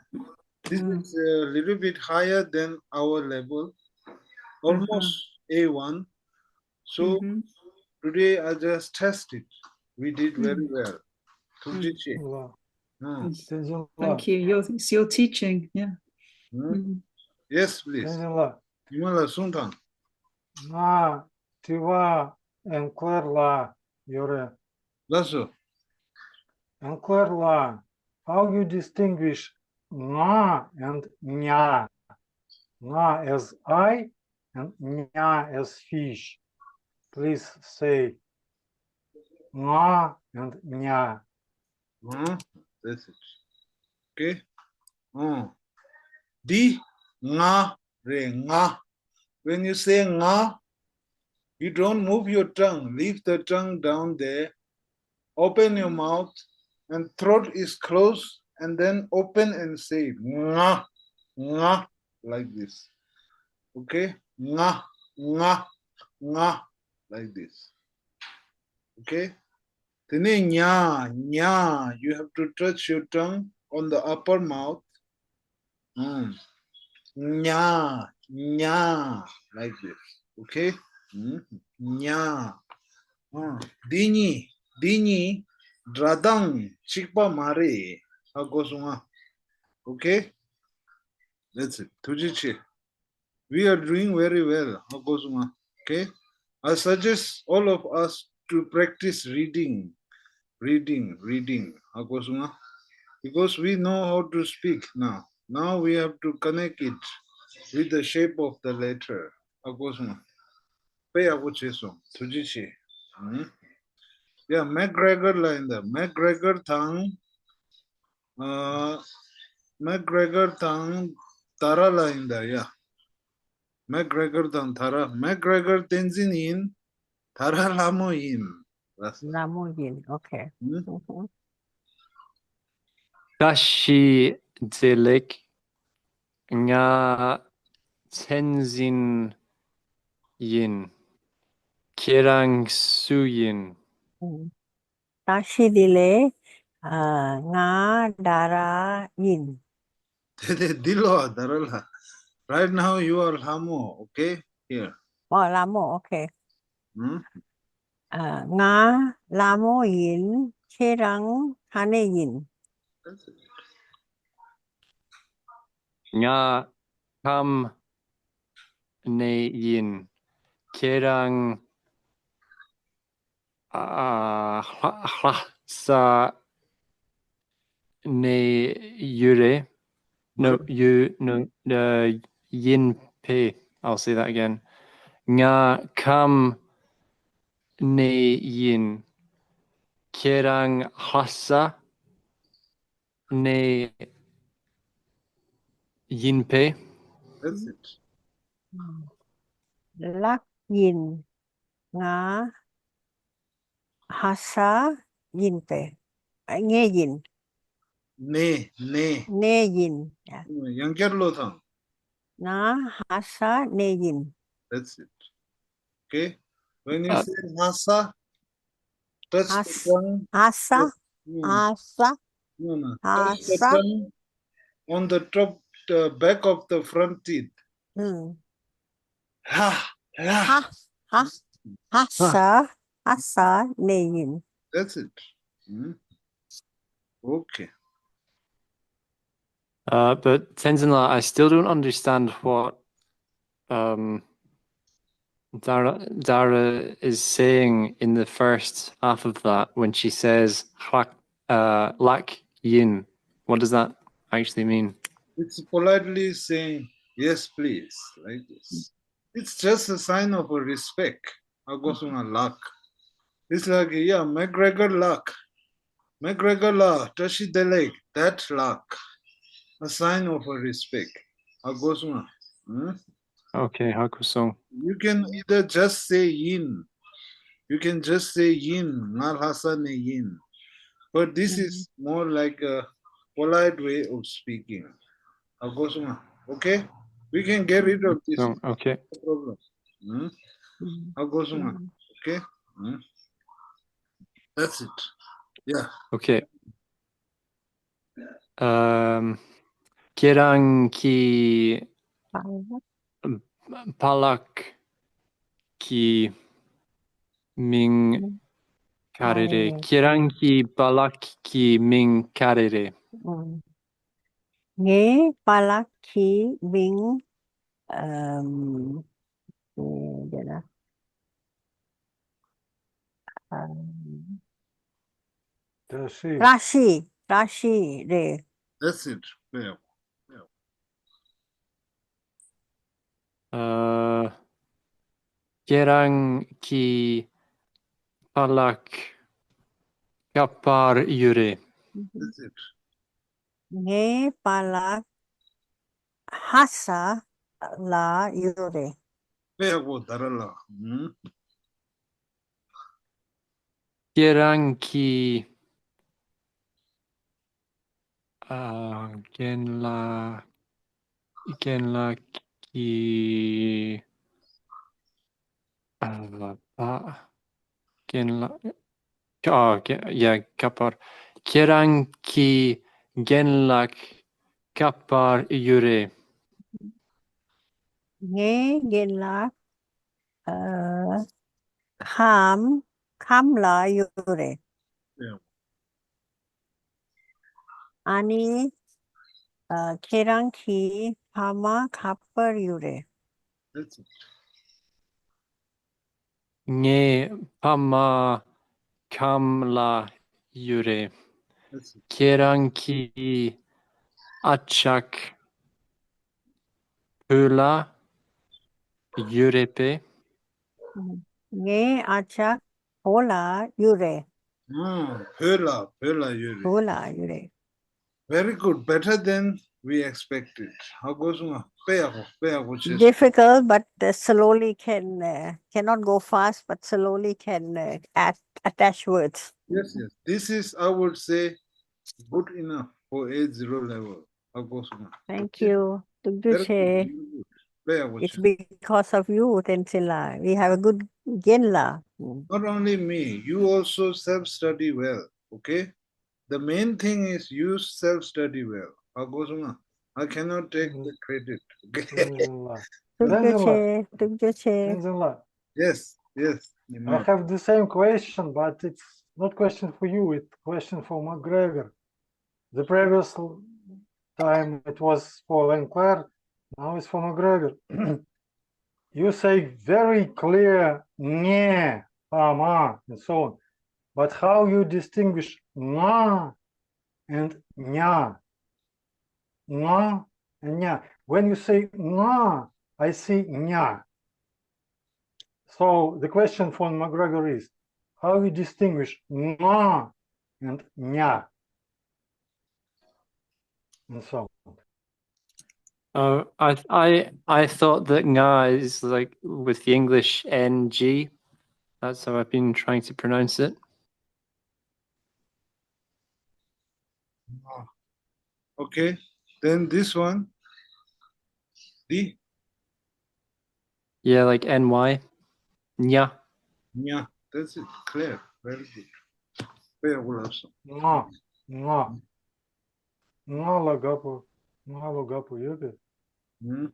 This is a little bit higher than our level. Almost A one. So, today I just test it. We did very well. ཐུགས་རྗེ་ཆེ། ལགས། ཨང་། བསྟན་འཛིན་ལགས། Thank you. Your, it's your teaching. Yeah. ཨང་། Yes, please. བསྟན་འཛིན་ལགས། ཉི་མ་ལ་གསུང་དང་། ང་དྲི་བ་ཨན་ཁོར་ལ་ཡོད་རེད། ལགས་སོ། ཨན་ཁོར་ལ། How you distinguish Nga and nya. Nga as I and nya as fish. Please say nga and nya. Huh? That's it. Okay. Uh. འདི་ང་རེད། ང་། When you say ང, you don't move your tongue. Leave the tongue down there. Open your mouth and throat is closed and then open and say ང་། ང་། Like this. Okay? ང་། ང་། ང་། Like this. Okay? དེ་ནས་ཉ། ཉ། You have to touch your tongue on the upper mouth. ཉ། ཉ། Like this. Okay? ཉ། འདི་གཉིས། འདི་གཉིས་སྒྲ་གདངས་གཅིག་པ་མ་རེད། ཧ་གོ་སོང་ང་། Okay? That's it. ཐུགས་རྗེ་ཆེ། We are doing very well. ཧ་གོ་སོང་ང་། Okay? I suggest all of us to practice reading. Reading, reading. ཧ་གོ་སོང་ང་། Because we know how to speak now. Now we have to connect it with the shape of the letter. ཧ་གོ་སོང་ང་། དཔེ་ཡག་པོ་བྱས་སོང་། ཐུགས་རྗེ་ཆེ། ཡ། མེག་གྷྲེ་གར་ལ་ཡིན་ད། མེག་གྷྲེ་གར་དང་། ཨ། མེག་གྷྲེ་གར་དང་ད་ར་ལ་ཡིན་ད་ཡ། མེག་གྷྲེ་གར་དང་ད་ར། མེག་གྷྲེ་གར་བསྟན་འཛིན་ཡིན། ད་ར་ལྷ་མོ་ཡིན། ལགས་སོ། ལྷ་མོ་ཡིན། Okay. ཨུ། བཀྲ་ཤིས་བདེ་ལེགས། ང་བསྟན་འཛིན་ཡིན། ཁྱེད་རང་སུ་ཡིན། ཨུ། བཀྲ་ཤིས་བདེ་ལེགས། ཨ། ང་ད་ར་ཡིན། དེ་དེ་འདི་ལོ་ད་ར་ལ། Right now you are ལྷ་མོ། Okay? Here. ཨོ། ལྷ་མོ། Okay. ཨུ། ཨ། ང་ལྷ་མོ་ཡིན། ཁྱེད་རང་ས་གནས་ཡིན། ང་ཁམས་ནས་ཡིན། ཁྱེད་རང་ཨ། ལྷ་ལྷ་ས་ནས་ཡོད་རེད། No, you, no, uh, ཡིན་པས། I'll say that again. ང་ཁམས་ནས་ཡིན། ཁྱེད་རང་ལྷ་ས་ནས་ཡིན་པས། That's it. ལགས་ཡིན། ང་ལྷ་ས་ཡིན་པས། ཨ། ངས་ཡིན། ནས། ནས། ནས་ཡིན། ཡང་བསྐྱར་ཀློག་དང་། ང་ལྷ་ས་ནས་ཡིན། That's it. Okay? When you say ལྷ་ས, touch the tongue. ལྷ་ས། ལྷ་ས། No, no. Touch the tongue on the top, the back of the front teeth. ལྷ། ལྷ། ལྷ། ལྷ་ས། ལྷ་ས་ནས་ཡིན། That's it. Okay. Uh, but Tenzin, I still don't understand what um, Dara, Dara is saying in the first half of that when she says, uh, lak yin. What does that actually mean? It's politely saying, yes, please, like this. It's just a sign of a respect. ཧ་གོ་སོང་ང་། ལགས། It's like, yeah, མེག་གྷྲེ་གར་ལགས། མེག་གྷྲེ་གར་ལགས། བཀྲ་ཤིས་བདེ་ལེགས། That ལགས། A sign of a respect. ཧ་གོ་སོང་ང་། ཨུ། Okay, ཧ་གོ་སོང་། You can either just say ཡིན། You can just say ཡིན། ང་ལྷ་ས་ནས་ཡིན། But this is more like a polite way of speaking. ཧ་གོ་སོང་ང་། Okay? We can get rid of this. Oh, okay. No problem. ཨུ། ཧ་གོ་སོང་ང་། Okay? ཨུ། That's it. Yeah. Okay. Um, ཁྱེད་རང་གི་པཱ་ལགས་ཀྱི་མིང་ག་རེ་རེད། ཁྱེད་རང་གི་པཱ་ལགས་ཀྱི་མིང་ག་རེ་རེད། ངའི་པཱ་ལགས་ཀྱི་མིང་ཨམ། དེ་ན། ཨམ། བཀྲ་ཤིས། བཀྲ་ཤིས། བཀྲ་ཤིས་རེད། That's it. Yeah. ཨ། ཁྱེད་རང་གི་པཱ་ལགས་ག་པར་ཡོད་རེད། That's it. ངའི་པཱ་ལགས་ལྷ་ས་ལ་ཡོད་རེད། དཔེ་ཡག་པོ་དར་ལ། ཨུམ། ཁྱེད་རང་གི་ཨ། རྒན་ལགས། རྒན་ལགས་ཀྱི་ཨ། པ། རྒན་ལགས། ཨ། རྒན། ཡ། ག་པར། ཁྱེད་རང་གི་རྒན་ལགས་ག་པར་ཡོད་རེད། ངའི་རྒན་ལགས། ཨ། ཁམས། ཁམས་ལ་ཡོད་རེད། Yeah. ཨ་ནི། ཨ། ཁྱེད་རང་གི་ཕ་མ་ག་པར་ཡོད་རེད། That's it. ངའི་ཕ་མ་ཁམས་ལ་ཡོད་རེད། That's it. ཁྱེད་རང་གི་ཨ་ཅག་བོད་ལ་ཡོད་རེད་པས། ངའི་ཨ་ཅག་བོད་ལ་ཡོད་རེད། ཨང་། བོད་ལ། བོད་ལ་ཡོད་རེད། བོད་ལ་ཡོད་རེད། Very good. Better than we expected. ཧ་གོ་སོང་ང་། དཔེ་ཡག་པོ། དཔེ་ཡག་པོ་བྱས་སོང་། Difficult, but uh, slowly can, uh, cannot go fast, but slowly can uh, add, attach words. Yes, yes. This is, I would say, good enough for A zero level. ཧ་གོ་སོང་ང་། Thank you. ཐུགས་རྗེ་ཆེ། Very good, very good. དཔེ་ཡག་པོ་It's བྱས། Because of you, Tensila. We have a good རྒན་ལགས། ཨུམ། Not only me, you also self-study well, okay? The main thing is you self-study well. ཧ་གོ་སོང་ང་། I cannot take the credit, okay? ཐུགས་རྗེ་ཆེ། ཐུགས་རྗེ་ཆེ། Yes, yes. I have the same question, but it's not question for you, it's question for McGregor. The previous l- time it was for Lenclair, now it's for McGregor. You say very clear ང་ཕ་མ and so on. But how you distinguish ང་and ཉ? ང་and ཉ. When you say ང, I see ཉ. So the question for McGregor is, how you distinguish ང and ཉ? And so on. Uh, I I I thought that nga is like with the English N G. That's how I've been trying to pronounce it. Ah, okay. Then this one, the Yeah, like N Y. Nya. Nya. That's it. Clear. Very good. དཔེ་ཡག་པོ་ལབ་སོང་། ང་། ང་། ང་ལ་དགའ་པོ། ང་ལ་དགའ་པོ་ཡོད་པས། ཧུམ།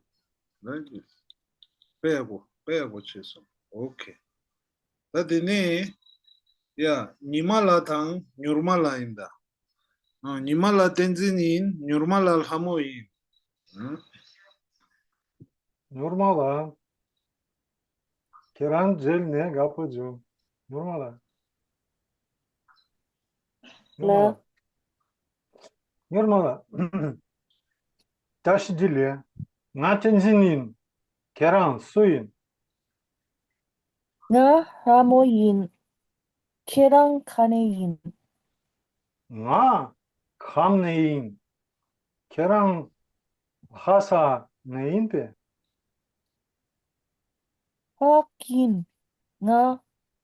Very good. དཔེ་ཡག་པོ། དཔེ་ཡག་པོ་བྱས་སོང་། Okay. ད་དེ་ནས། ཡ། ཉི་མ་ལ་དང་མྱུར་མ་ལ་ཡིན་ད། ཨ། ཉི་མ་ལ་བསྟན་འཛིན་ཡིན། མྱུར་མ་ལ་ལྷ་མོ་ཡིན། ཧུམ། མྱུར་མ་ལགས། ཁྱེད་རང་མཇལ་ནས་དགའ་པོ་བྱུང་། མྱུར་མ་ལགས། མྱུར་མ་ལགས། མྱུར་མ་ལགས། བཀྲ་ཤིས་བདེ་ལེགས། ང་བསྟན་འཛིན་ཡིན། ཁྱེད་རང་སུ་ཡིན། ང་ལྷ་མོ་ཡིན། ཁྱེད་རང་ག་ནས་ཡིན། ང་ཁམས་ནས་ཡིན། ཁྱེད་རང་ལྷ་ས་ནས་ཡིན་པས། ཕག་ཡིན། ང་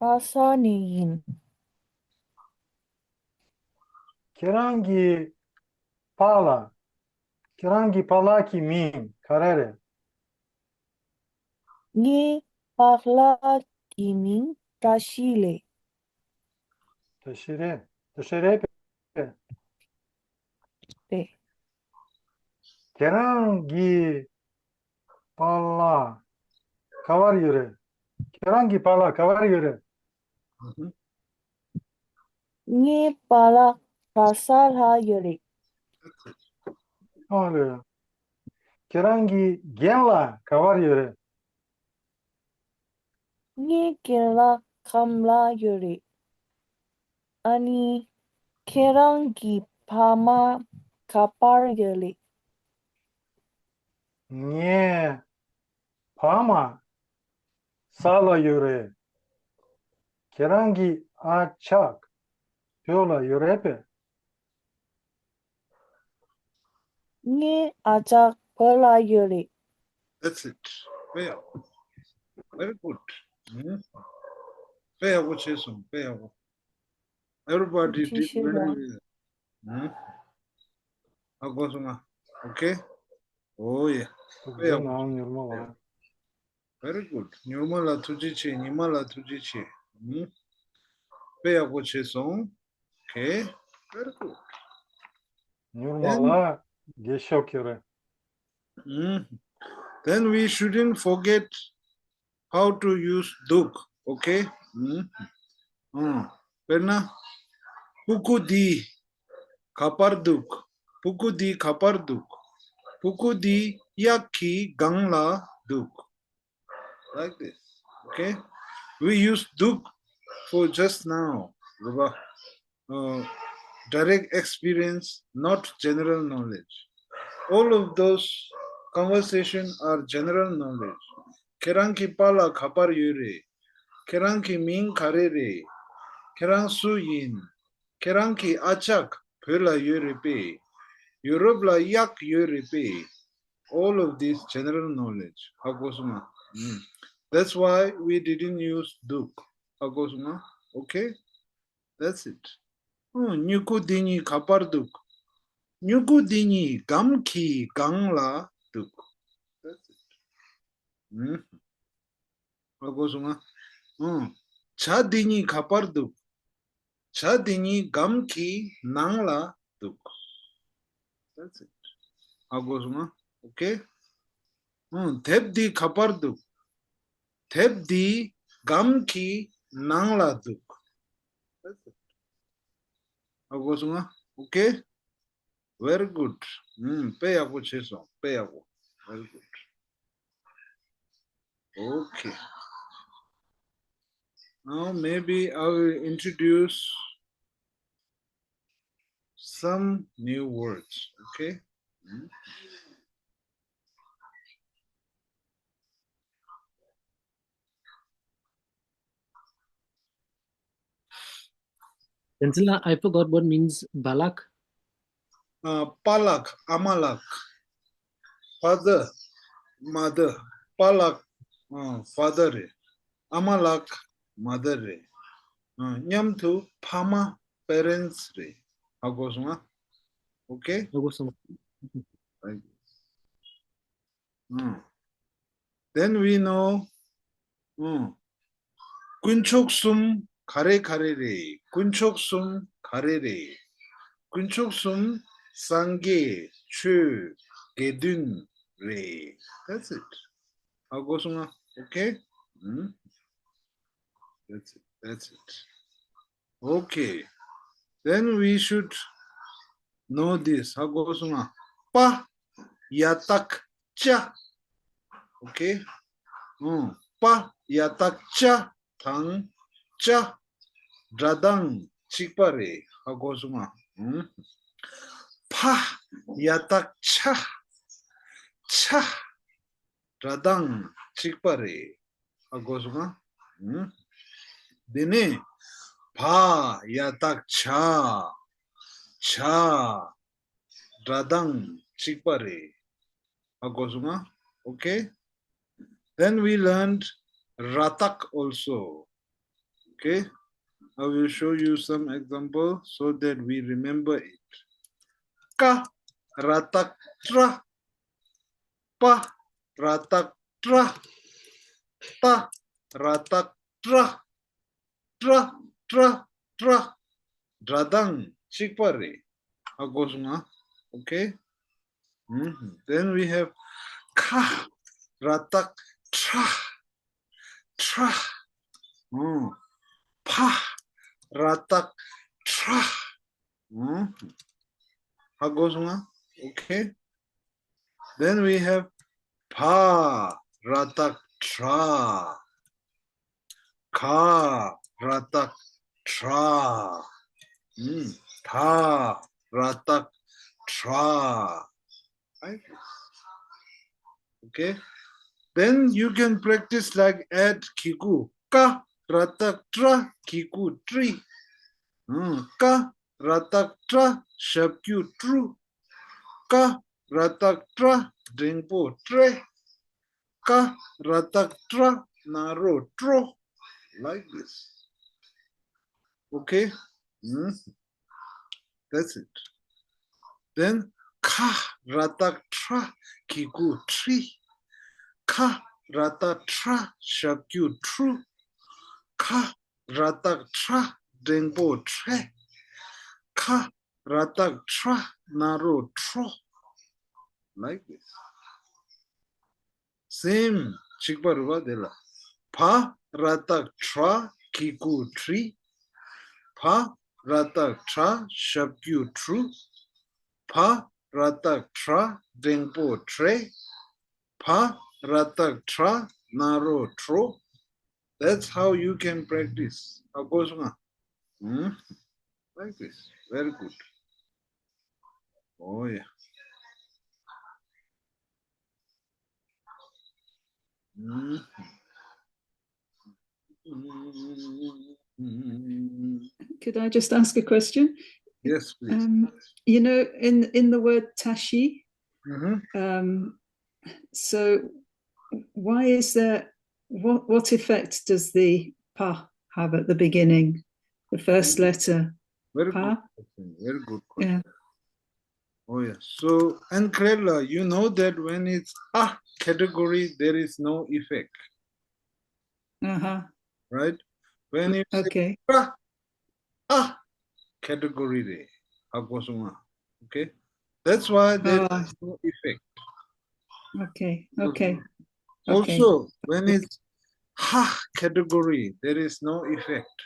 ལྷ་ས་ནས་ཡིན། ཁྱེད་རང་གི་པཱ་ལགས། ཁྱེད་རང་གི་པཱ་ལགས་ཀྱི་མིང་ག་རེ་རེད། ངའི་པཱ་ལགས་ཀྱི་མིང་བཀྲ་ཤིས་ལེགས། བཀྲ་ཤིས་རེད། བཀྲ་ཤིས་རེད་པས། རེད། ཁྱེད་རང་གི་པཱ་ལགས་ག་པར་ཡོད་རེད། ཁྱེད་རང་གི་པཱ་ལགས་ག་པར་ཡོད་རེད། ངའི་པཱ་ལགས་གྲྭ་ས་ལ་ཡོད་རེད། ཨ་ལས། ཁྱེད་རང་གི་རྒན་ལགས་ག་པར་ཡོད་རེད། ངའི་རྒན་ལགས་ཁམས་ལ་ཡོད་རེད། ཨ་ནི། ཁྱེད་རང་གི་ཕ་མ་ག་པར་ཡོད་རེད། ངའི་ཕ་ ཨ་མ་ས་ལ་ཡོད་རེད། ཁྱེད་རང་གི་ཨ་ཅག་བོད་ལ་ཡོད་རེད་པས། ངའི་ཨ་ཅག་བོད་ལ་ཡོད་རེད། That's it. དཔེ་ཡག་པོ། Very good. ཨུམ། དཔེ་ཡག་པོ་བྱས་སོང་། དཔེ་ཡག་པོ། Everybody did very well. ཨུམ། ཨ་གོ་སོང་ང་། Okay. Oh yeah. དཔེ་ཡག་པོ། ནང་མྱུར་མ་ལ། Very good. མྱུར་མ་ལ་ཐུགས་རྗེ་ཆེ། ཉི་མ་ལ་ཐུགས་རྗེ་ཆེ། ཨུམ། དཔེ་ཡག་པོ་བྱས་སོང་། Okay. Very good. མྱུར་མ་ལ་རྒས་ཤོས་ཀྱི་རེད། ཨུམ། Then we shouldn't forget how to use འདུག། Okay. ཨུམ། ཨུམ། དཔེར་ན། སྤུ་གུ་འདི་ག་པར་འདུག། སྤུ་གུ་འདི་ག་པར་འདུག། སྤུ་གུ་འདི་གཡག་གི་སྒང་ལ་འདུག། Like this. Okay? We use འདུག for just now. རེད་པ། Uh, direct experience, not general knowledge. All of those conversation are general knowledge. ཁྱེད་རང་གི་པཱ་ལགས་ག་པར་ཡོད་རེད། ཁྱེད་རང་གི་མིང་ག་རེ་རེད། ཁྱེད་རང་སུ་ཡིན། ཁྱེད་རང་གི་ཨ་ཅག་བོད་ལ་ཡོད་རེད་པས། ཡུ་རོབ་ལ་གཡག་ཡོད་རེད་པས། All of this general knowledge. ཧ་གོ་སོང་ང་། ཨུམ། That's why we didn't use འདུག། ཧ་གོ་སོང་ང་། Okay? That's it. ཨུམ། སྨྱུ་གུ་འདི་གཉིས་ག་པར་འདུག། སྨྱུ་གུ་འདི་གཉིས་སྒམ་གྱི་སྒང་ལ་འདུག། That's it. ཨུམ། ཧ་གོ་སོང་ང་། ཨུམ། བྱ་འདི་གཉིས་ག་པར་འདུག། བྱ་འདི་གཉིས་སྒམ་གྱི་ནང་ལ་འདུག། That's it. ཧ་གོ་སོང་ང་། Okay? ཨུམ། དེབ་འདི་ག་པར་འདུག། དེབ་འདི་སྒམ་གྱི་ནང་ལ་འདུག། That's it. ཧ་གོ་སོང་ང་། Okay? Very good. ཨུམ། དཔེ་ཡག་པོ་བྱས་སོང་། དཔེ་ཡག་པོ། Very good. Okay. Now maybe I will introduce some new words. Okay? ཨུམ། དེ་ཚོ་ལ། I forgot what means པཱ་ལགས། ཨ། པཱ་ལགས། ཨ་མ་ལགས། Father, mother. པཱ་ལགས། ཨ། Father རེད། ཨ་མ་ལགས། Mother རེད། ཨ། མཉམ་དུ་ཕ་མ། Parents རེད། ཧ་གོ་སོང་ང་། Okay? ཧ་གོ་སོང་། Thank you. ཨུམ། Then we know. ཨུམ། དཀོན་མཆོག་གསུམ་ག་རེ་ག་རེ་རེད། དཀོན་མཆོག་གསུམ་ག་རེ་རེད། དཀོན་མཆོག་གསུམ་སངས་རྒྱས། ཆོས། དགེ་འདུན་རེད། That's it. ཧ་གོ་སོང་ང་། Okay? ཨུམ། That's it. That's it. Okay. Then we should know this. ཧ་གོ་སོང་ང་། པ་ཡ་བཏགས་པ། Okay? ཨུམ། པ་ཡ་བཏགས་པ་དང་པ་སྒྲ་གདངས་གཅིག་པ་རེད། ཧ་གོ་སོང་ང་། ཨུམ། ཕ་ཡ་བཏགས་ཕྱ། ཕྱ། སྒྲ་གདངས་གཅིག་པ་རེད། ཧ་གོ་སོང་ང་། ཨུམ། དེ་ནས་བ་ཡ་བཏགས་བྱ། བྱ། སྒྲ་གདངས་གཅིག་པ་རེད། ཧ་གོ་སོང་ང་། Okay? Then we learned ར་བཏགས་also. Okay? I will show you some example so that we remember it. ཀ་ར་བཏགས་ཀྲ། པ་ར་བཏགས་པྲ། ཏ་ར་བཏགས་ཏྲ། ཏྲ། ཏྲ། ཏྲ། སྒྲ་གདངས་གཅིག་པ་རེད། ཧ་གོ་སོང་ང་། Okay? ཨུམ། Then we have ཁ་ར་བཏགས་ཁྲ། ཁྲ། ཨུམ། ཕ་ར་བཏགས་ཕྲ། ཨུམ། ཧ་གོ་སོང་ང་། Okay? Then we have བ་ར་བཏགས་བྲ། ག་ར་བཏགས་གྲ། ཨུམ། ད་ར་བཏགས་དྲ། Right? Okay? Then you can practice like add གི་གུ་ཀ་ར་བཏགས་ཀྲ་གི་གུ་ཀྲི། ཨང་། ཀ་ར་བཏགས་ཀྲ་ཞབས་ཀྱུ་ཀྲུ། ཀ་ར་བཏགས་ཀྲ་འགྲེང་པོ་ཀྲེ། ཀ་ར་བཏགས་ཀྲ་ན་རོ་ཀྲོ། Like this. Okay? Hmm? That's it. Then ཁ་ར་བཏགས་ཁྲ་གི་གུ་ཁྲི། ཁ་ར་བཏགས་ཁྲ་ཞབས་ཀྱུ་ཁྲུ། ཁ་ར་བཏགས་ཁྲ་འགྲེང་པོ་ཁྲེ། ཁ་ར་བཏགས་ཁྲ་ན་རོ་ཁྲོ། Like this. Same གཅིག་པ་རེད་པ། དེ་ལ་བ་ར་བཏགས་བྲ་གི་གུ་བྲི། བ་ར་བཏགས་བྲ་ཞབས་ཀྱུ་བྲུ། བ་ར་བཏགས་བྲ་འགྲེང་པོ་བྲེ། བ་ར་བཏགས་བྲ་ན་རོ་བྲོ། That's how you can practice. ཧ་གོ་སོང་ང་། ཨུམ། Like this. Very good. Oh, yeah. ཨུམ། Could I just ask a question? Yes, please. Um, you know, in in the word tashi, Mhm. um, so why is there what what effect does the pa have at the beginning, the first letter? Very good Pa? Question. Very good question. Yeah. Oh, yeah. So, and Krella, you know that when it's a category, there is no effect, Uh huh. right? When you say Okay. a, a category, re, ཧ་གོ་སོང་ང་། Okay? That's why there Ah. is no effect. Okay. Okay. Also, when it's ha category, there is no effect.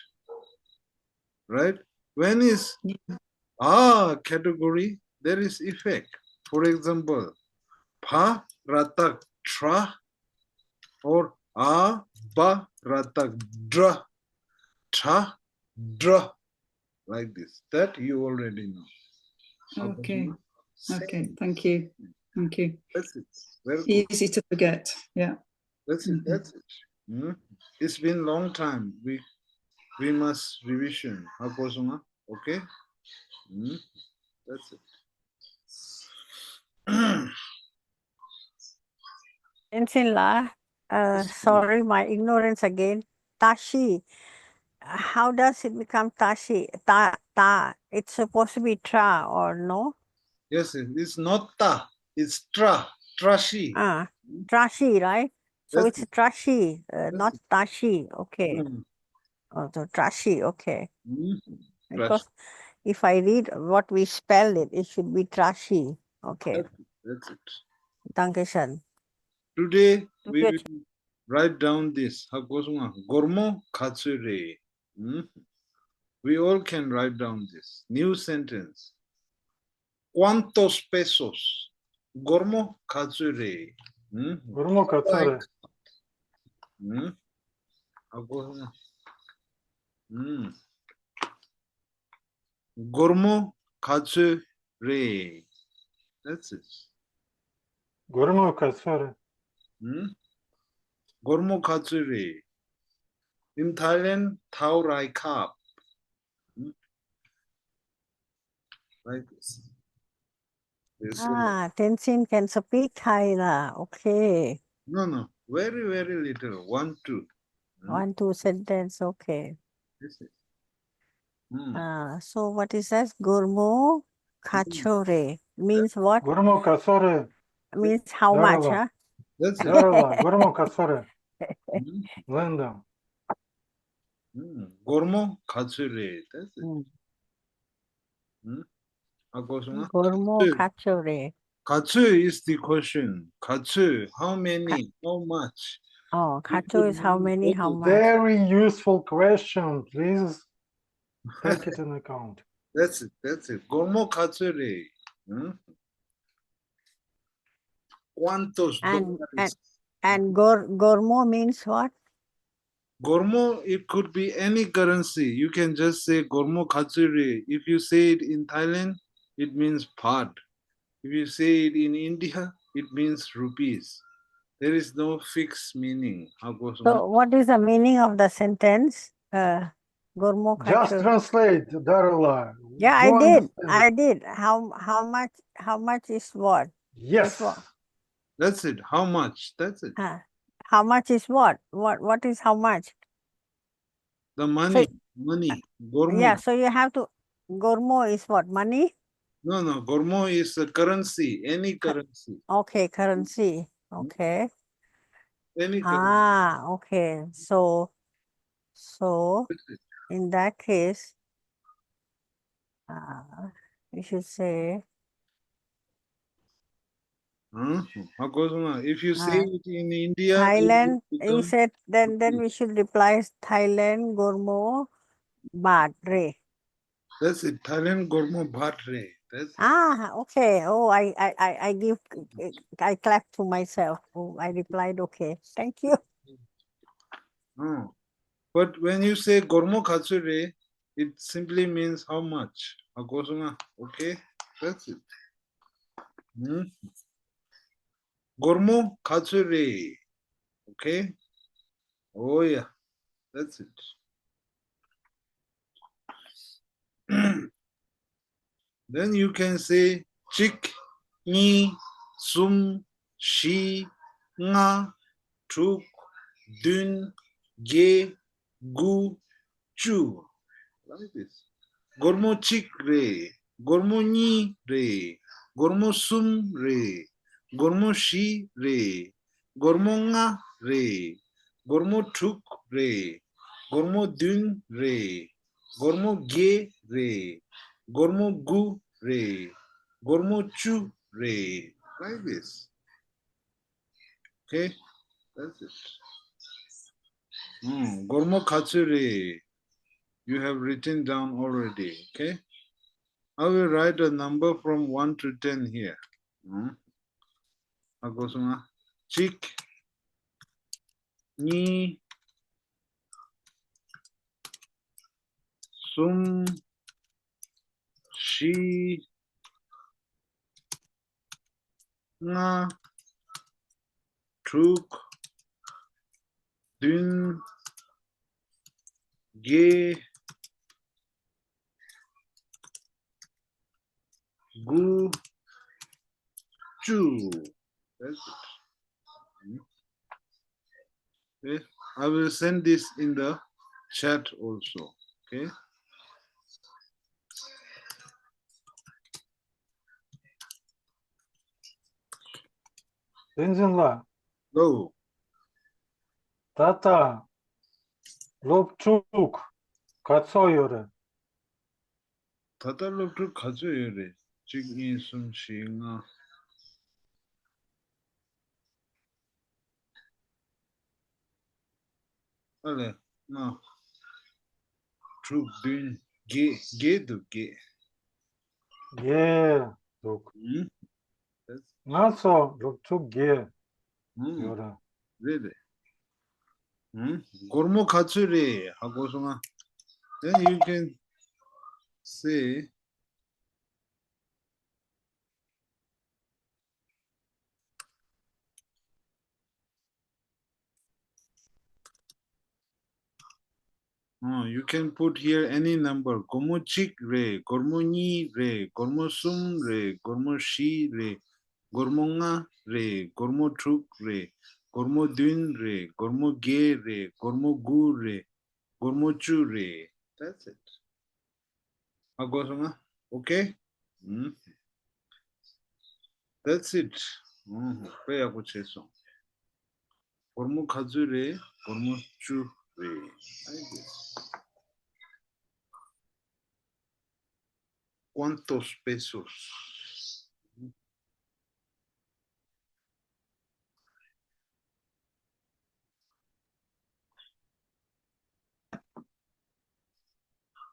Right? When it's Yeah. a category, there is effect. For example, pa ratak tra or a ba ratak dra, tra, dra, like this. That you already know. Okay. Same. Okay. Thank you. Thank you. That's it. Very good. Easy to forget. Yeah. That's it. Mhm. That's it. Mm. It's been long time. We we must revision. ཧ་གོ་སོང་ང་། Okay? Mm. That's it. Ensin la, uh, sorry, my ignorance again. Tashi. How does it become tashi? Ta, ta. It's supposed to be tra or no? Yes, it- it's not ta. It's tra. Trashi. Ah, trashi, right? So Yes. It's trashi, uh, Yes. Not tashi. Okay. Mm. Oh, so trashi. Okay. Mm. Because if I read what we spell it, it should be trashi. Okay. That's it. Dankeschön. Today we Good. will write down this. ཧ་གོ་སོང་ང་། སྒོར་མོ་ག་ཚོད་རེད། Mm? We all can write down this. New sentence. ¿Cuántos pesos? སྒོར་མོ་ག་ཚོད་རེད། Mm? སྒོར་མོ་ག་ཚོད་རེད། Mm? ཧ་གོ་སོང་ང་། Mm. སྒོར་མོ་ག་ཚོད་རེད། That's it. སྒོར་མོ་ག་ཚོད་རེད། Mm? སྒོར་མོ་ག་ཚོད་རེད། In Thailand, thau rai kap. Mm? Like this. This is Ah, Tenzin can speak Thai la. Okay. No, no. Very, very little. One, two. Mm? One, two sentence. Okay. This is. Mm. Ah, so what is that? Sgormo kachore means what? སྒོར་མོ་ག་ཚོད་རེད། Means how much, Darla. Huh? That's it. Darla, སྒོར་མོ་ག་ཚོད་རེད། Mm. ལན་དང་། Mm. སྒོར་མོ་ག་ཚོད་རེད། That's it. Mm. Mm. ཧ་གོ་སོང་ང་། Sgormo Kachore. kachore. ག་ཚོད is the question. ག་ཚོད། How many? How much? Oh, kacho is how many, how much? Very useful question. Please take it in account. That's it. That's it. སྒོར་མོ་ག་ཚོད་རེད། Mm? ¿Cuántos And, dólares? And gor, gormo means what? Gormo, it could be any currency. You can just say gormo katsuri. If you say it in Thailand, it means baht. If you say it in India, it means rupees. There is no fixed meaning. ཧ་གོ་སོང་། So, what is the meaning of the sentence? Uh, Gormo Just Khachu. Translate, Darla. Yeah, I did. I did. How how much how much is what? Yes. That's it. How much? That's it. Uh, how much is what? What what is how much? The money. So, money. Gormo. Yeah, so you have to. Gormo is what? Money? No, no. Gormo is a currency. Any currency. Okay, currency. Okay. Any currency. Ah, okay. So, so in that case, uh, you should say. Huh? If you say uh, it in India, Thailand, you said, then then we should reply Thailand Gormo Baht Re. That's it. Thailand Gormo Baht Re. That's ah, okay. Oh, I, I, I, I give, I clap to myself. Oh, I replied okay. Thank you. Oh. But when you say Gormo Khachu Re, it simply means how much. ཧ་གོ་སོང་ང་། Okay. That's it. Hmm? Gormo Khachu Re. Okay. Oh yeah. That's it. Then you can say གཅིག་གཉིས་གསུམ་བཞི་ལྔ་དྲུག་བདུན་བརྒྱད་དགུ་བཅུ། Like this. སྒོར་མོ་གཅིག་རེད། སྒོར་མོ་གཉིས་རེད། སྒོར་མོ་གསུམ་རེད། སྒོར་མོ་བཞི་རེད། སྒོར་མོ་ལྔ་རེད། སྒོར་མོ་དྲུག་རེད། སྒོར་མོ་བདུན་རེད། སྒོར་མོ་བརྒྱད་རེད། སྒོར་མོ་དགུ་རེད། སྒོར་མོ་བཅུ་རེད། Like this. Okay? That's it. ཨང་། སྒོར་མོ་ག་ཚོད་རེད། You have written down already. Okay? I will write a number from one to ten here. ཨང་། ཧ་གོ་སོང་ང་། གཅིག་གཉིས། གསུམ། བཞི། ལྔ། དྲུག་བདུན། བརྒྱད། དགུ། བཅུ། That's it. Okay, I will send this in the chat also. Okay. བསྟན་འཛིན་ལགས། ལོ། ད་ལྟ་སློབ་ཕྲུག་ག་ཚོད་ཡོད་རེད། ད་ལྟ་སློབ་ཕྲུག་ག་ཚོད་ཡོད་རེད། གཅིག་གཉིས། གསུམ། བཞི། ལྔ། ཨ་ལས། ལྔ། དྲུག་བདུན། བརྒྱད། བརྒྱད་འདུག་བརྒྱད། བརྒྱད་འདུག་ཨུམ། ང་ཚོ་སློབ་ཕྲུག་བརྒྱད་ཨུམ། ཡོད་རེད། རེད་རེད། ཨུམ། སྒོར་མོ་ག་ཚོད་རེད། ཧ་གོ་སོང་ང་། Then you can say ཨོ། You can put here any number. སྒོར་མོ་གཅིག་རེད། སྒོར་མོ་གཉིས་རེད། སྒོར་མོ་གསུམ་རེད། སྒོར་མོ་བཞི་རེད། སྒོར་མོ་ལྔ་རེད། སྒོར་མོ་དྲུག་རེད། སྒོར་མོ་བདུན་རེད། སྒོར་མོ་བརྒྱད་རེད། སྒོར་མོ་དགུ་རེད། སྒོར་མོ་བཅུ་རེད། That's it. ཧ་གོ་སོང་ང་། Okay? ཨུམ། That's it. ཨུམ། དཔེ་ཡག་པོ་བྱས་སོང་། སྒོར་མོ་ག་ཚོད་རེད། སྒོར་མོ་བཅུ་རེད། Like this. ¿Cuántos pesos?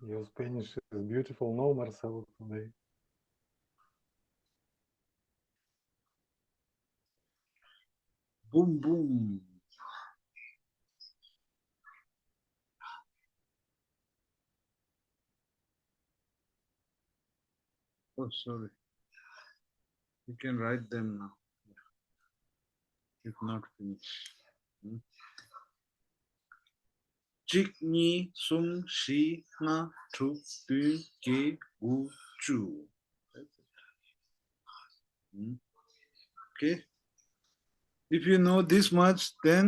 Your Spanish is beautiful, no, Marcelo, today? Boom, boom. Oh, sorry. You can write them now. Did not finish. Hmm? གཅིག་གཉིས། གསུམ། བཞི། ལྔ། དྲུག་བདུན། བརྒྱད། དགུ། བཅུ། Hmm? Okay. If you know this much, then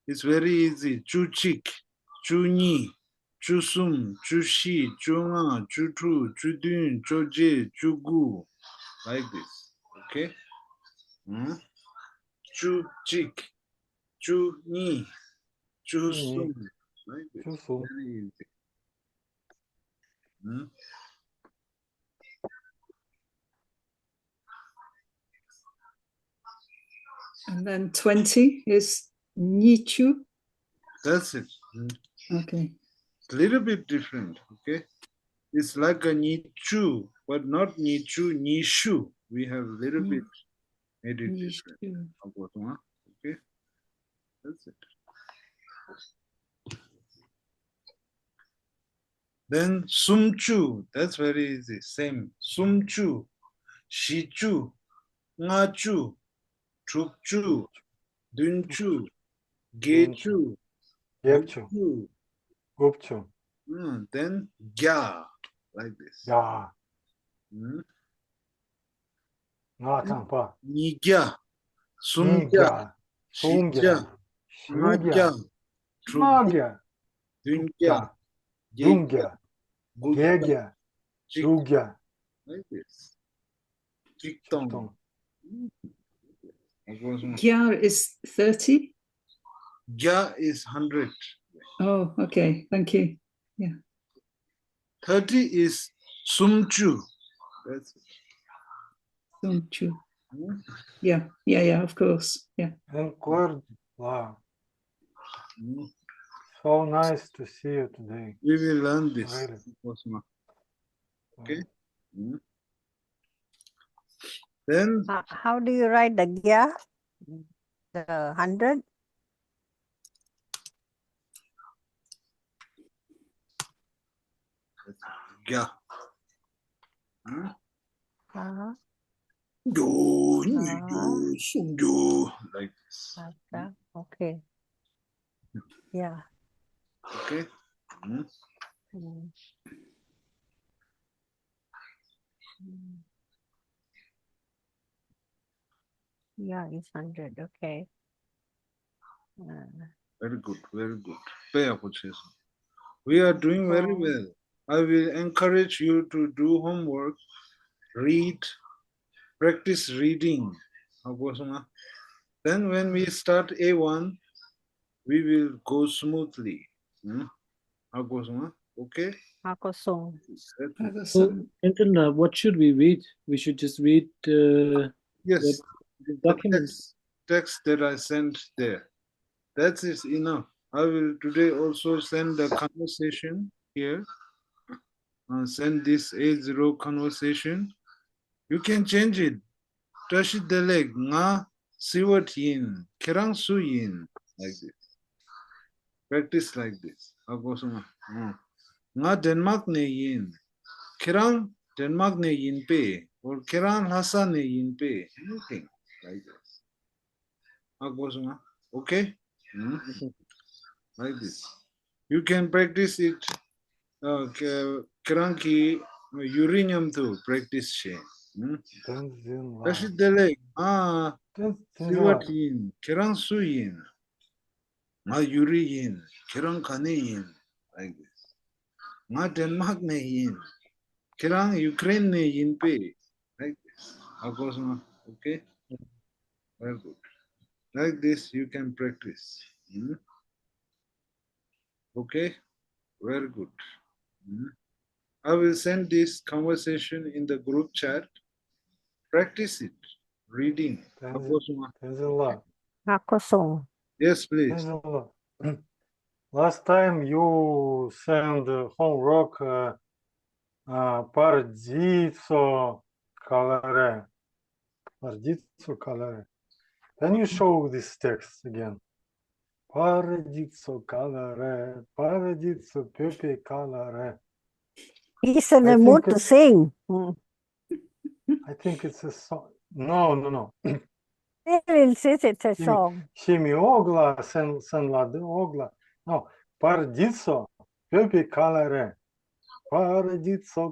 it's very easy. བཅུ་གཅིག་བཅུ་གཉིས། བཅུ་གསུམ། བཅུ་བཞི། བཅོ་ལྔ། བཅུ་དྲུག་བཅུ་བདུན། བཅོ་བརྒྱད། བཅུ་དགུ། Like this. Okay? Hmm? བཅུ་གཅིག་བཅུ་གཉིས། བཅུ་གསུམ། Like this. བཅུ་གསུམ། Very easy. Hmm? And then twenty is ཉི་ཤུ. That's it. Hmm. Okay. It's a little bit different, okay? It's like a ཉི་ཤུ, but not ཉི་ཤུ, ཉི་ཤུ. We have a little Mm. bit made it ཉི་different. ཤུ. Okay? That's it. Then སུམ་ཅུ, that's very easy. Same. སུམ་ཅུ། བཞི་བཅུ། ལྔ་བཅུ། དྲུག་ཅུ། བདུན་ཅུ། བརྒྱད་ཅུ། བརྒྱད་ཅུ། དགུ་དགུ་བཅུ། Mm, then བརྒྱ། Like this. བརྒྱ། Mm. ལྔ་དང་པ། ཉིས་བརྒྱ། སུམ་བརྒྱ། སུམ་བརྒྱ། བཞི་བརྒྱ། བཞི་བརྒྱ། ལྔ་བརྒྱ། དྲུག་ལྔ་བརྒྱ། བརྒྱ། བདུན་བརྒྱ། བརྒྱ། བདུན་བརྒྱ། དགུ་བརྒྱད་བརྒྱ། དྲུག་བརྒྱ། Like this. གཅིག་སྟོང་། སྟོང་། ཨ་གོ་སོང་། བརྒྱ is thirty. བརྒྱ་is hundred. Oh, okay. Thank you. Thirty is སུམ་ཅུ། That's it. སུམ་ཅུ. Yeah, yeah, yeah, of course. Yeah. And Claire, wow. Mm. So nice to see you today. We will learn this. Really. ཨ་གོ་སོང་། Okay. Mm. Then How, how do you write the gya? The hundred? བརྒྱ། Mm? Uh-huh. བརྒྱ། ཉིས་བརྒྱ། སུམ་བརྒྱ། Like this. Like that. Okay. Yeah. Okay. Mm. Mm. Mm. Yeah, it's hundred. Okay. Uh, Very good, very good. དཔེ་ཡག་པོ་བྱས་སོང་། We are doing very Oh. well. I will encourage you to do homework, read, practice reading. ཨ་གོ་སོང་ང་། Then when we start A one, we will go smoothly. Hmm? ཨ་གོ་སོང་ང་། Okay? ཨ་གོ་སོང་། That- ཨ་གོ་So, སོང་། Anton, uh, what should we read? We should just read uh, Yes. the, the The document. text, text that I sent there. That is enough. I will today also send the conversation here. Uh, send this A zero conversation. You can change it. བཀྲ་ཤིས་བདེ་ལེགས། ང་སི་ཝེད་ཡིན། ཁྱེད་རང་སུ་ཡིན། Like this. Practice like this. ཨ་གོ་སོང་ང་། ཨང་། ང་ཌེན་མཱག་ནས་ཡིན། ཁྱེད་རང་ཌེན་མཱག་ནས་ཡིན་པས། Or ཁྱེད་རང་ལྷ་ས་ནས་ཡིན་པས། Anything like this. ཨ་གོ་སོང་ང་། Okay? Hmm? Like this. You can practice it. Uh, ཁྱེད་རང་གིས་ཡུ་རི་མཉམ་དུ་practice་བྱེད། Hmm? བསྟན་འཛིན་ལགས། བཀྲ་ཤིས་བདེ་ལེགས། ཨ། བསྟན་འཛིན་སི་ཝེད་ལགས། ཡིན། ཁྱེད་རང་སུ་ཡིན། ང་ཡུ་རི་ཡིན། ཁྱེད་རང་ག་ནས་ཡིན། Like this. ང་ཌེན་མཱག་ནས་ཡིན། ཁྱེད་རང་ཡུ་ཀེ་རེན་ནས་ཡིན་པས། Like this. ཨ་གོ་སོང་ང་། Okay? Very good. Like this, you can practice. Hmm? Okay? Very good. Hmm? I will send this conversation in the group chat. Practice it. Reading. ཨ་གོ་སོང་ང་། བསྟན་འཛིན་ལགས། ཨ་གོ་སོང་། Yes, please. བསྟན་འཛིན་ལགས། Last time you send uh, homework uh, uh, Paradiso Calare. Paradiso Calare. Can you show this text again? Paradiso Calare, Paradiso Pepe Calare. He's in I the think mood to it's- sing. Mm. I think it's a song. No, no, no. They will sit at a song. ཤི་མི་འོག་ལ་སེམས་སེམས་ལ་འདི་འོག་ལ་ནོ། བར་རྒྱུད་སོ་བོད་པའི་ཁ་ལ་རེ། བར་རྒྱུད་སོ་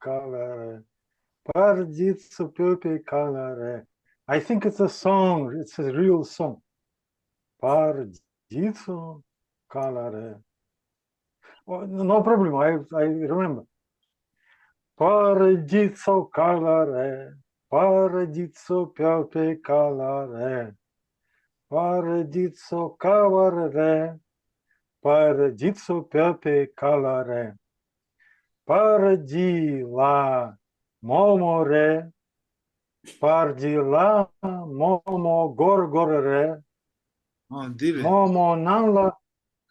ཁ་ལ་རེ། བར་རྒྱུད་སོ་བོད་པའི་ཁ་ལ་རེ། I think it's a song. It's a real song. བར་རྒྱུད་སོ་ཁ་ལ་རེ། Oh, no problem. I, I remember. བར་རྒྱུད་སོ་ཁ་ལ་རེ། བར་རྒྱུད་སོ་བོད་པའི་ཁ་ལ་རེ། བར་རྒྱུད་སོ་ཁ་བ་རེ་རེ། བར་རྒྱུད་སོ་བོད་པའི་ཁ་ལ་རེ། བར་རྒྱུད་ལ་མོག་མོག་རེ། བར་རྒྱུད་ལ་མོག་མོག་སྒོར་སྒོར་རེ། ཨ་འདི་རེད། མོག་མོག་ནང་ལ།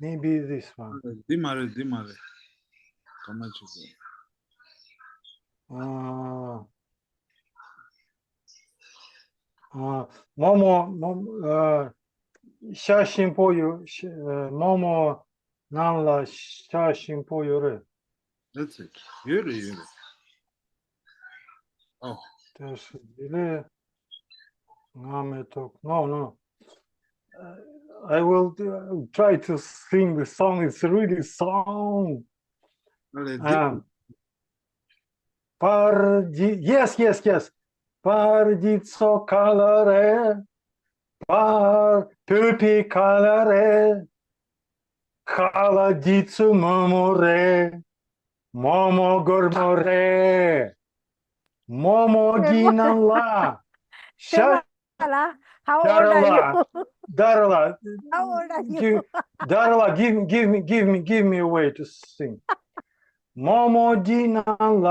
Maybe this one. འདི་མ་རེད། འདི་མ་རེད། ག་མ་ཅིག་རེད། ཨ། ཨ། མོག་མོག་མོག་ཨ། ཤ་ཞིམ་པོ་ཡོད། ཤ་ཨ། མོག་མོག་ནང་ལ་ཤ་ཞིམ་པོ་ཡོད་རེད། That's it. ཡོད་རེད། ཡོད་རེད། ཨོ། དེ་སུ་འདི་ལས་ང་མེད་ཐོག No, no. Uh, I will uh, try to sing the song. It's really song. ཨ་ལས་འདི། Um, བར་རྒྱུད། Yes, yes, yes. བར་རྒྱུད་སོ་ཁ་ལ་རེ། བར་བོད་པའི་ཁ་ལ་རེ། ཁ་ལ་རྒྱུད་སོ་མོག་མོག་རེ། མོག་མོག་སྒོར་མོག་རེ། མོག་མོག་གི་ནང་ལ་ཤ། How old are you? Darla, How old are you? Give, Darla, give, give me, give me, give me a way to sing. མོག་མོག་གི་ནང་ལ་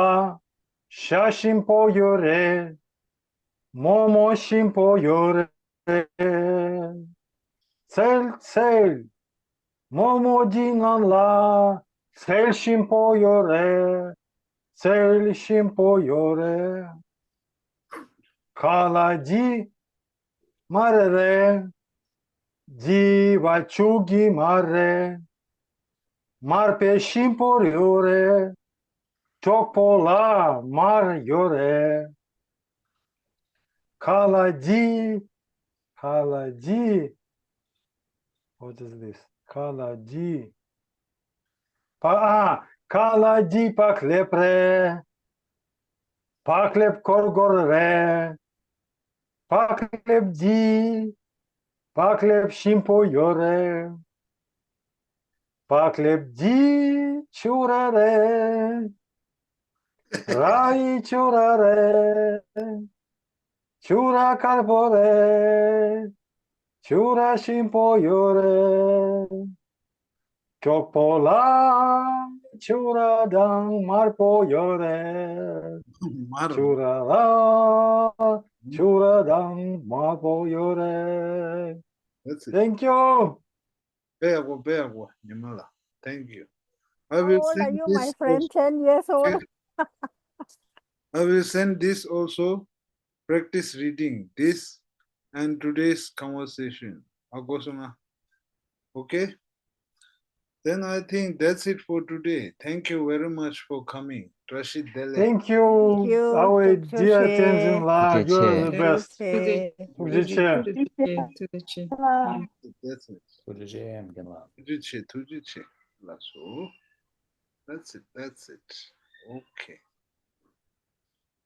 ཤ་ཞིམ་པོ་ཡོད་རེད། མོག་མོག་ཞིམ་པོ་ཡོད་རེད། ཚལ་ཚལ། མོག་མོག་གི་ནང་ལ་ཚལ་ཞིམ་པོ་ཡོད་རེད། ཚལ་ཞིམ་པོ་ཡོད་རེད། ཁ་ལ་རྒྱུད་མར་རེད། རྒྱུད་པ་ཆུ་གི་མར་རེད། མར་དཔེ་ཞིམ་པོ་ཡོད་རེད། གྲོགས་པོ་ལ་མར་ཡོད་རེད། ཁ་ལ་རྒྱུད། ཁ་ལ་རྒྱུད། What is this? ཁ་ལ་རྒྱུད། པ་ཨ། ཁ་ལ་རྒྱུད་བག་ལེབ་རེད། བག་ལེབ་སྒོར་སྒོར་རེད། བག་ལེབ་རྒྱུད། བག་ལེབ་ཞིམ་པོ་ཡོད་རེད། བག་ལེབ་རྒྱུད་ཆུ་ར་རེད། ར་ཡི་ཆུ་ར་རེད། ཆུ་ར་དཀར་པོ་རེད། ཆུ་ར་ཞིམ་པོ་ཡོད་རེད། གྲོགས་པོ་ལ་ཆུ་ར་དང་དམར་པོ་ཡོད་རེད། མར། ཆུ་ར་ལ་ཆུ་ར་དང་དམར་པོ་ཡོད་རེད། That's it. Thank you. དཔེ་ཡག་པོ། དཔེ་ཡག་པོ། ཉི་མ་ལགས། Thank you. I How will old are send you, this my friend? also. Ten years old. I will send this also. Practice reading this and today's conversation. ཨ་གོ་སོང་ང་། Okay. Then I think that's it for today. Thank you very much for coming. བཀྲ་ཤིས་བདེ་ལེགས། Thank you. Thank you. Our ཐུགས་རྗེ་dear ཆེ། Tenzin ལགས། You are the ཐུགས་རྗེ་ཆེ། best. ཐུགས་རྗེ་ཆེ། ཐུགས་རྗེ་ཆེ། ཐུགས་རྗེ་ཆེ། ཐུགས་རྗེ་ཆེ། That's it. ཐུགས་རྗེ་ཆེ། ཨེམ་རྒན་ལགས། ཐུགས་རྗེ་ཆེ། ཐུགས་རྗེ་ཆེ་ལགས་སོ། That's it. That's it. Okay.